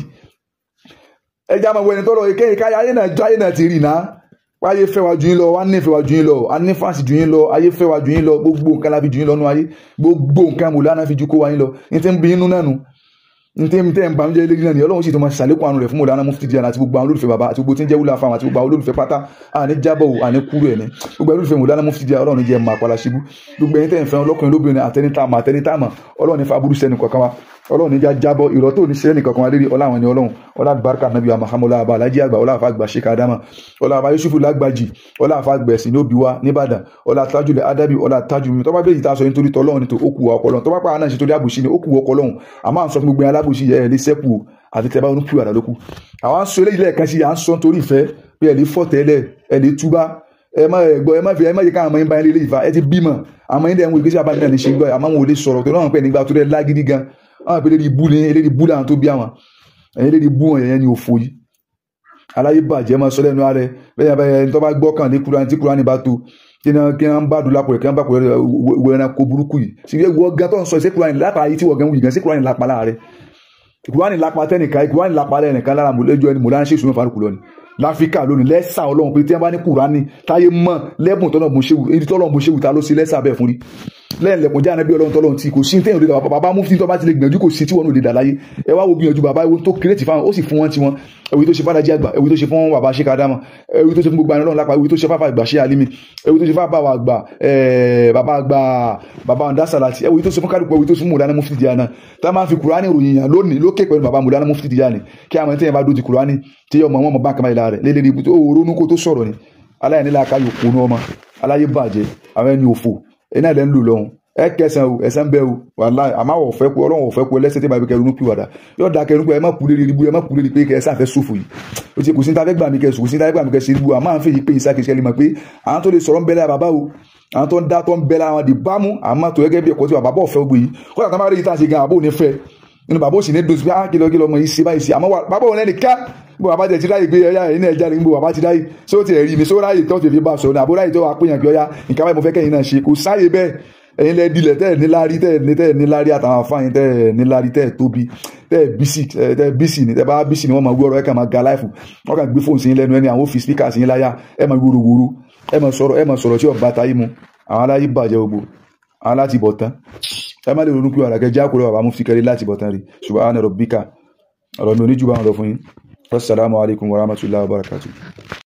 ẹ já máa wọ ẹni tọrọ èké ìka ayé náà jọ ayé náà ti rì ná wáyé fẹ́ wa ju yín lọ wá nífẹ̀ẹ́ wa ju yín lọ a ní fáǹsì ju yín lọ ayé fẹ́ wa ju yín lọ gbogbo nǹkan la fi ju yín lọ nú ayé gbogbo nǹkan mùlánà fi ju kó wa yín lọ ní ti ń bí inú náà nù ntẹ́ ntẹ́ nbànújẹ́ lé náà ni Ọlọ́run sì tó máa ṣàlékún àánú rẹ̀ fún Mọ̀lánà Mufti Díyà àti gbogbo àwọn olólùfẹ́ bàbá àti gbogbo tí ń jẹ́ wúlò àfàwọn àti gbogbo àwọn olólùfẹ́ pátá àní jábọ̀ ò àní kúrò ẹ̀ ní gbogbo olólùfẹ́ Mọ̀lánà Mufti Díyà Ọlọ́run jẹ́ máa padà ṣubú gbogbo ẹ̀yin tẹ́ ń fẹ́ ọlọ́kùnrin lóbìnrin àtẹnitàmọ̀ àtẹnitàmọ̀ Ọlọ́run ní faburú sẹ́ni kọ̀ọ̀kan wa Ọlọ́run ní jábọ̀ ìrọ̀ tó ní sẹ́ni kọ̀ọ̀kan wa lérí ọlá àwọn ẹni Ọlọ́run ọlá àlùbáríkà nàbí wa Muhammadu ọlá alájí àgbà ọlá àfa àgbà Sheikh Adama ọlá àfa Yusufu lágbàjì ọlá àfa àgbẹ̀sìn ní òbí wa nìbàdàn ọlá tajulẹ̀ adabi ọlá tajulẹ̀ tó bá bẹ́ẹ̀ yìí tá a sọ nítorí tọ́lọ́run ní tó ó kù ọkọ̀ lọ́hùn tó bá pààrọ̀ náà ṣe torí àbùsí ni ó kù ọkọ̀ lọ́hùn àmọ́ à ń sọ fún gbogbo alábòsí ẹ̀ lè sẹ́kù àti tẹ́ bá ronú pìwàdà lókù àwọn à ń sọ eléyìí lẹ́ẹ̀kan sí à ń sọ nítorí ìfẹ́ pé ẹ̀ lè fọ̀tẹ́lẹ̀ ẹ̀ lè túbá ẹ má gbọ́ ẹ má fi ẹ má yẹ káwọn ọmọ yín bá yín lé ìfà ẹ ti bímọ àmọ́ yín dẹ̀ ń wo ìgbésí abáyé náà ní ṣe gbọ́ àmọ́ wọn ò lè sọ̀rọ̀ tó náà pẹ́ nígbà tó rẹ̀ lágídí gan àwọn ìpele eléyìí bú ni eléyìí bú làwọn tó bí àwọn ẹ̀yìn eléyìí bú wọn yẹn ni òfò yìí aláyé bàjẹ́ máa sọ lẹ́nu ààrẹ bẹ́ẹ̀ bẹ́ẹ̀ ẹni tó bá gbọ́ kàn ní Kúránì tí Kúránì bá tó kí wọ́n bá dùn lápò rẹ̀ kí wọ́n bá pò rẹ̀ wọ ẹranko burúkú yìí sì wọ́n gan tó ń sọ ìṣe Kúránì lápá yìí tí wọ́n gan wù yìí gan sí Kúránì lápá láàrẹ̀ Kúránì lápá tẹ́nìkan Kúránì lápá lẹ́nìkan lára mọ̀lẹ́jọ́ ẹni mọ̀lá ń ṣe ìṣúná farukù lọ ni Láfíríkà lónìí lẹ́sà Ọlọ́run pé tí wọ́n bá ní Kùránì táyé mọ̀ lẹ́bùn tọ́lọ̀ bó ṣe wù èyí tọ́lọ̀ bó ṣe wù ta ló ṣe lẹ́sà bẹ́ẹ̀ fún rí lẹ́yìn lẹ́kùn jáde bí Ọlọ́run tọ́lọ́run tí kò sí téèyàn lè dà. Bàbá mufti tó bá ti lè gbìyànjú kò sí tí wọn ò lè dà láyé. Ẹ wá wo gbìyànjú bàbá ewu tó kírètì fáwọn, ó sì fún wọn tiwọn. Ewu tó ṣe fàdájì àgbà, ewu tó ṣe fún bàbá ṣe kàdámà, ewu tó ṣe fún gbogbo àwọn Ọlọ́run lápá, ewu tó ṣe fáfà àgbà ṣe alimi, ewu tó ṣe fáfà àgbà bàbá àgbà bàbá ọ̀ndásàlátì, ewu tó ṣe fún kálukú, ewu tó ṣe fún Mùlánà Mufti Tijani. Tá a máa fi Kùránì ròyìn yàn lónìí lókè pẹ̀lú bàbá Mùlánà Mufti Tijani kí àwọn tẹ́yìn bá dó ti Kùránì tí ọmọ wọn mọ bá kàmáyìlá rẹ̀ lélẹ́rìí ibùdó òrónú kó tó sọ̀rọ̀ ni. Aláìníla ká yòókù ní ọmọ aláyé bàjẹ́ àwọn ẹni òfò iná ilẹ̀ ń lò lọ́hùn. Ẹ kẹsàn o, ẹsẹ̀ ń bẹ o, wàláhì. Àmọ́ àwọn ọ̀fẹ́ kú, Ọlọ́run ọ̀fẹ́ kú ẹlẹ́sẹ̀ tí màá fi kẹrù pìwàdà yóò da kẹrù pé ẹ má kú lérí ibú, ẹ má kú lérí pé kẹ ẹ sáfẹ́ sófò yìí. Ó ti kò sí ní tafẹ́ gbà mí kẹsùn, kò sí ní tafẹ́ gbà mí kẹsùn ibú. Àmọ́ à ń fèyí pé ìsákejì kẹlẹ́ mọ̀ pé àwọn tó lè sọ̀rọ̀ ń bẹ lára bàbá o, àwọn tó ń dá tó ń bẹ lára wọn di bámú. Àmọ́ tó gẹ́gẹ́ bí ẹ̀kọ́ tí bàbá bọ̀ fẹ́ gbé yìí kódà tó máa rí ìta ṣe gan àbò ní fẹ́ inú bàbá ò sì ní dùn sí pé á kìlọ̀ kìlọ̀ ọmọ yìí ṣe báyìí sí. Àmọ́ bàbá òun lẹ́nu ká bó bàbá tẹ̀ ti ráyè pé ọyá ẹ̀yin náà jáde, níbo bàbá ti ráyè ṣé ó ti rí mi ṣé ó ráyè tó ti fi bá a sọ̀rọ̀ ní àbó ráyè tó wàá péyàn pé ọyá nǹkan báyìí mo fẹ́ kẹ́yìn náà ṣe, kò sáyè bẹ́ẹ̀. Ẹ̀yin lẹ dilẹ̀ tẹ́ ẹ̀ níláárí, tẹ́ ẹ̀ ní tẹ́ ẹ̀ níláárí àtàwọn afáyín tẹ́ ẹ̀ níláárí, tẹ́ ẹ̀ tóbi, tẹ́ ẹ̀ bísì, tẹ́ ẹ̀ bísì ni. Tẹ́ bá bísì ni wọ́n máa gbọ́ ọ̀rọ̀, ẹ̀ kàn máa ga láìfù, wọ́n kàn gbé fóònù sí yín lẹ́nu ẹni àwọn ò fi spíkà sí yín láyà, ẹ̀ máa wúro wúro, ẹ̀ máa sọ̀rọ̀, ẹ̀ máa sọ̀rọ̀ tí ọba táyé mu. Àwọn aláyé bàjẹ́ gbogbo àwọn láti bọ̀ tán. Ẹ má lè ronú pé àràkẹ́ já kúrò bàbá Mufti kẹrí láti bọ̀ tán rí. Subhana rabbika, ọ̀rọ̀ mi ò ní jù bá wọn lọ fún yín. Wassalamu alaikum warahmatullahi wabarakatuh.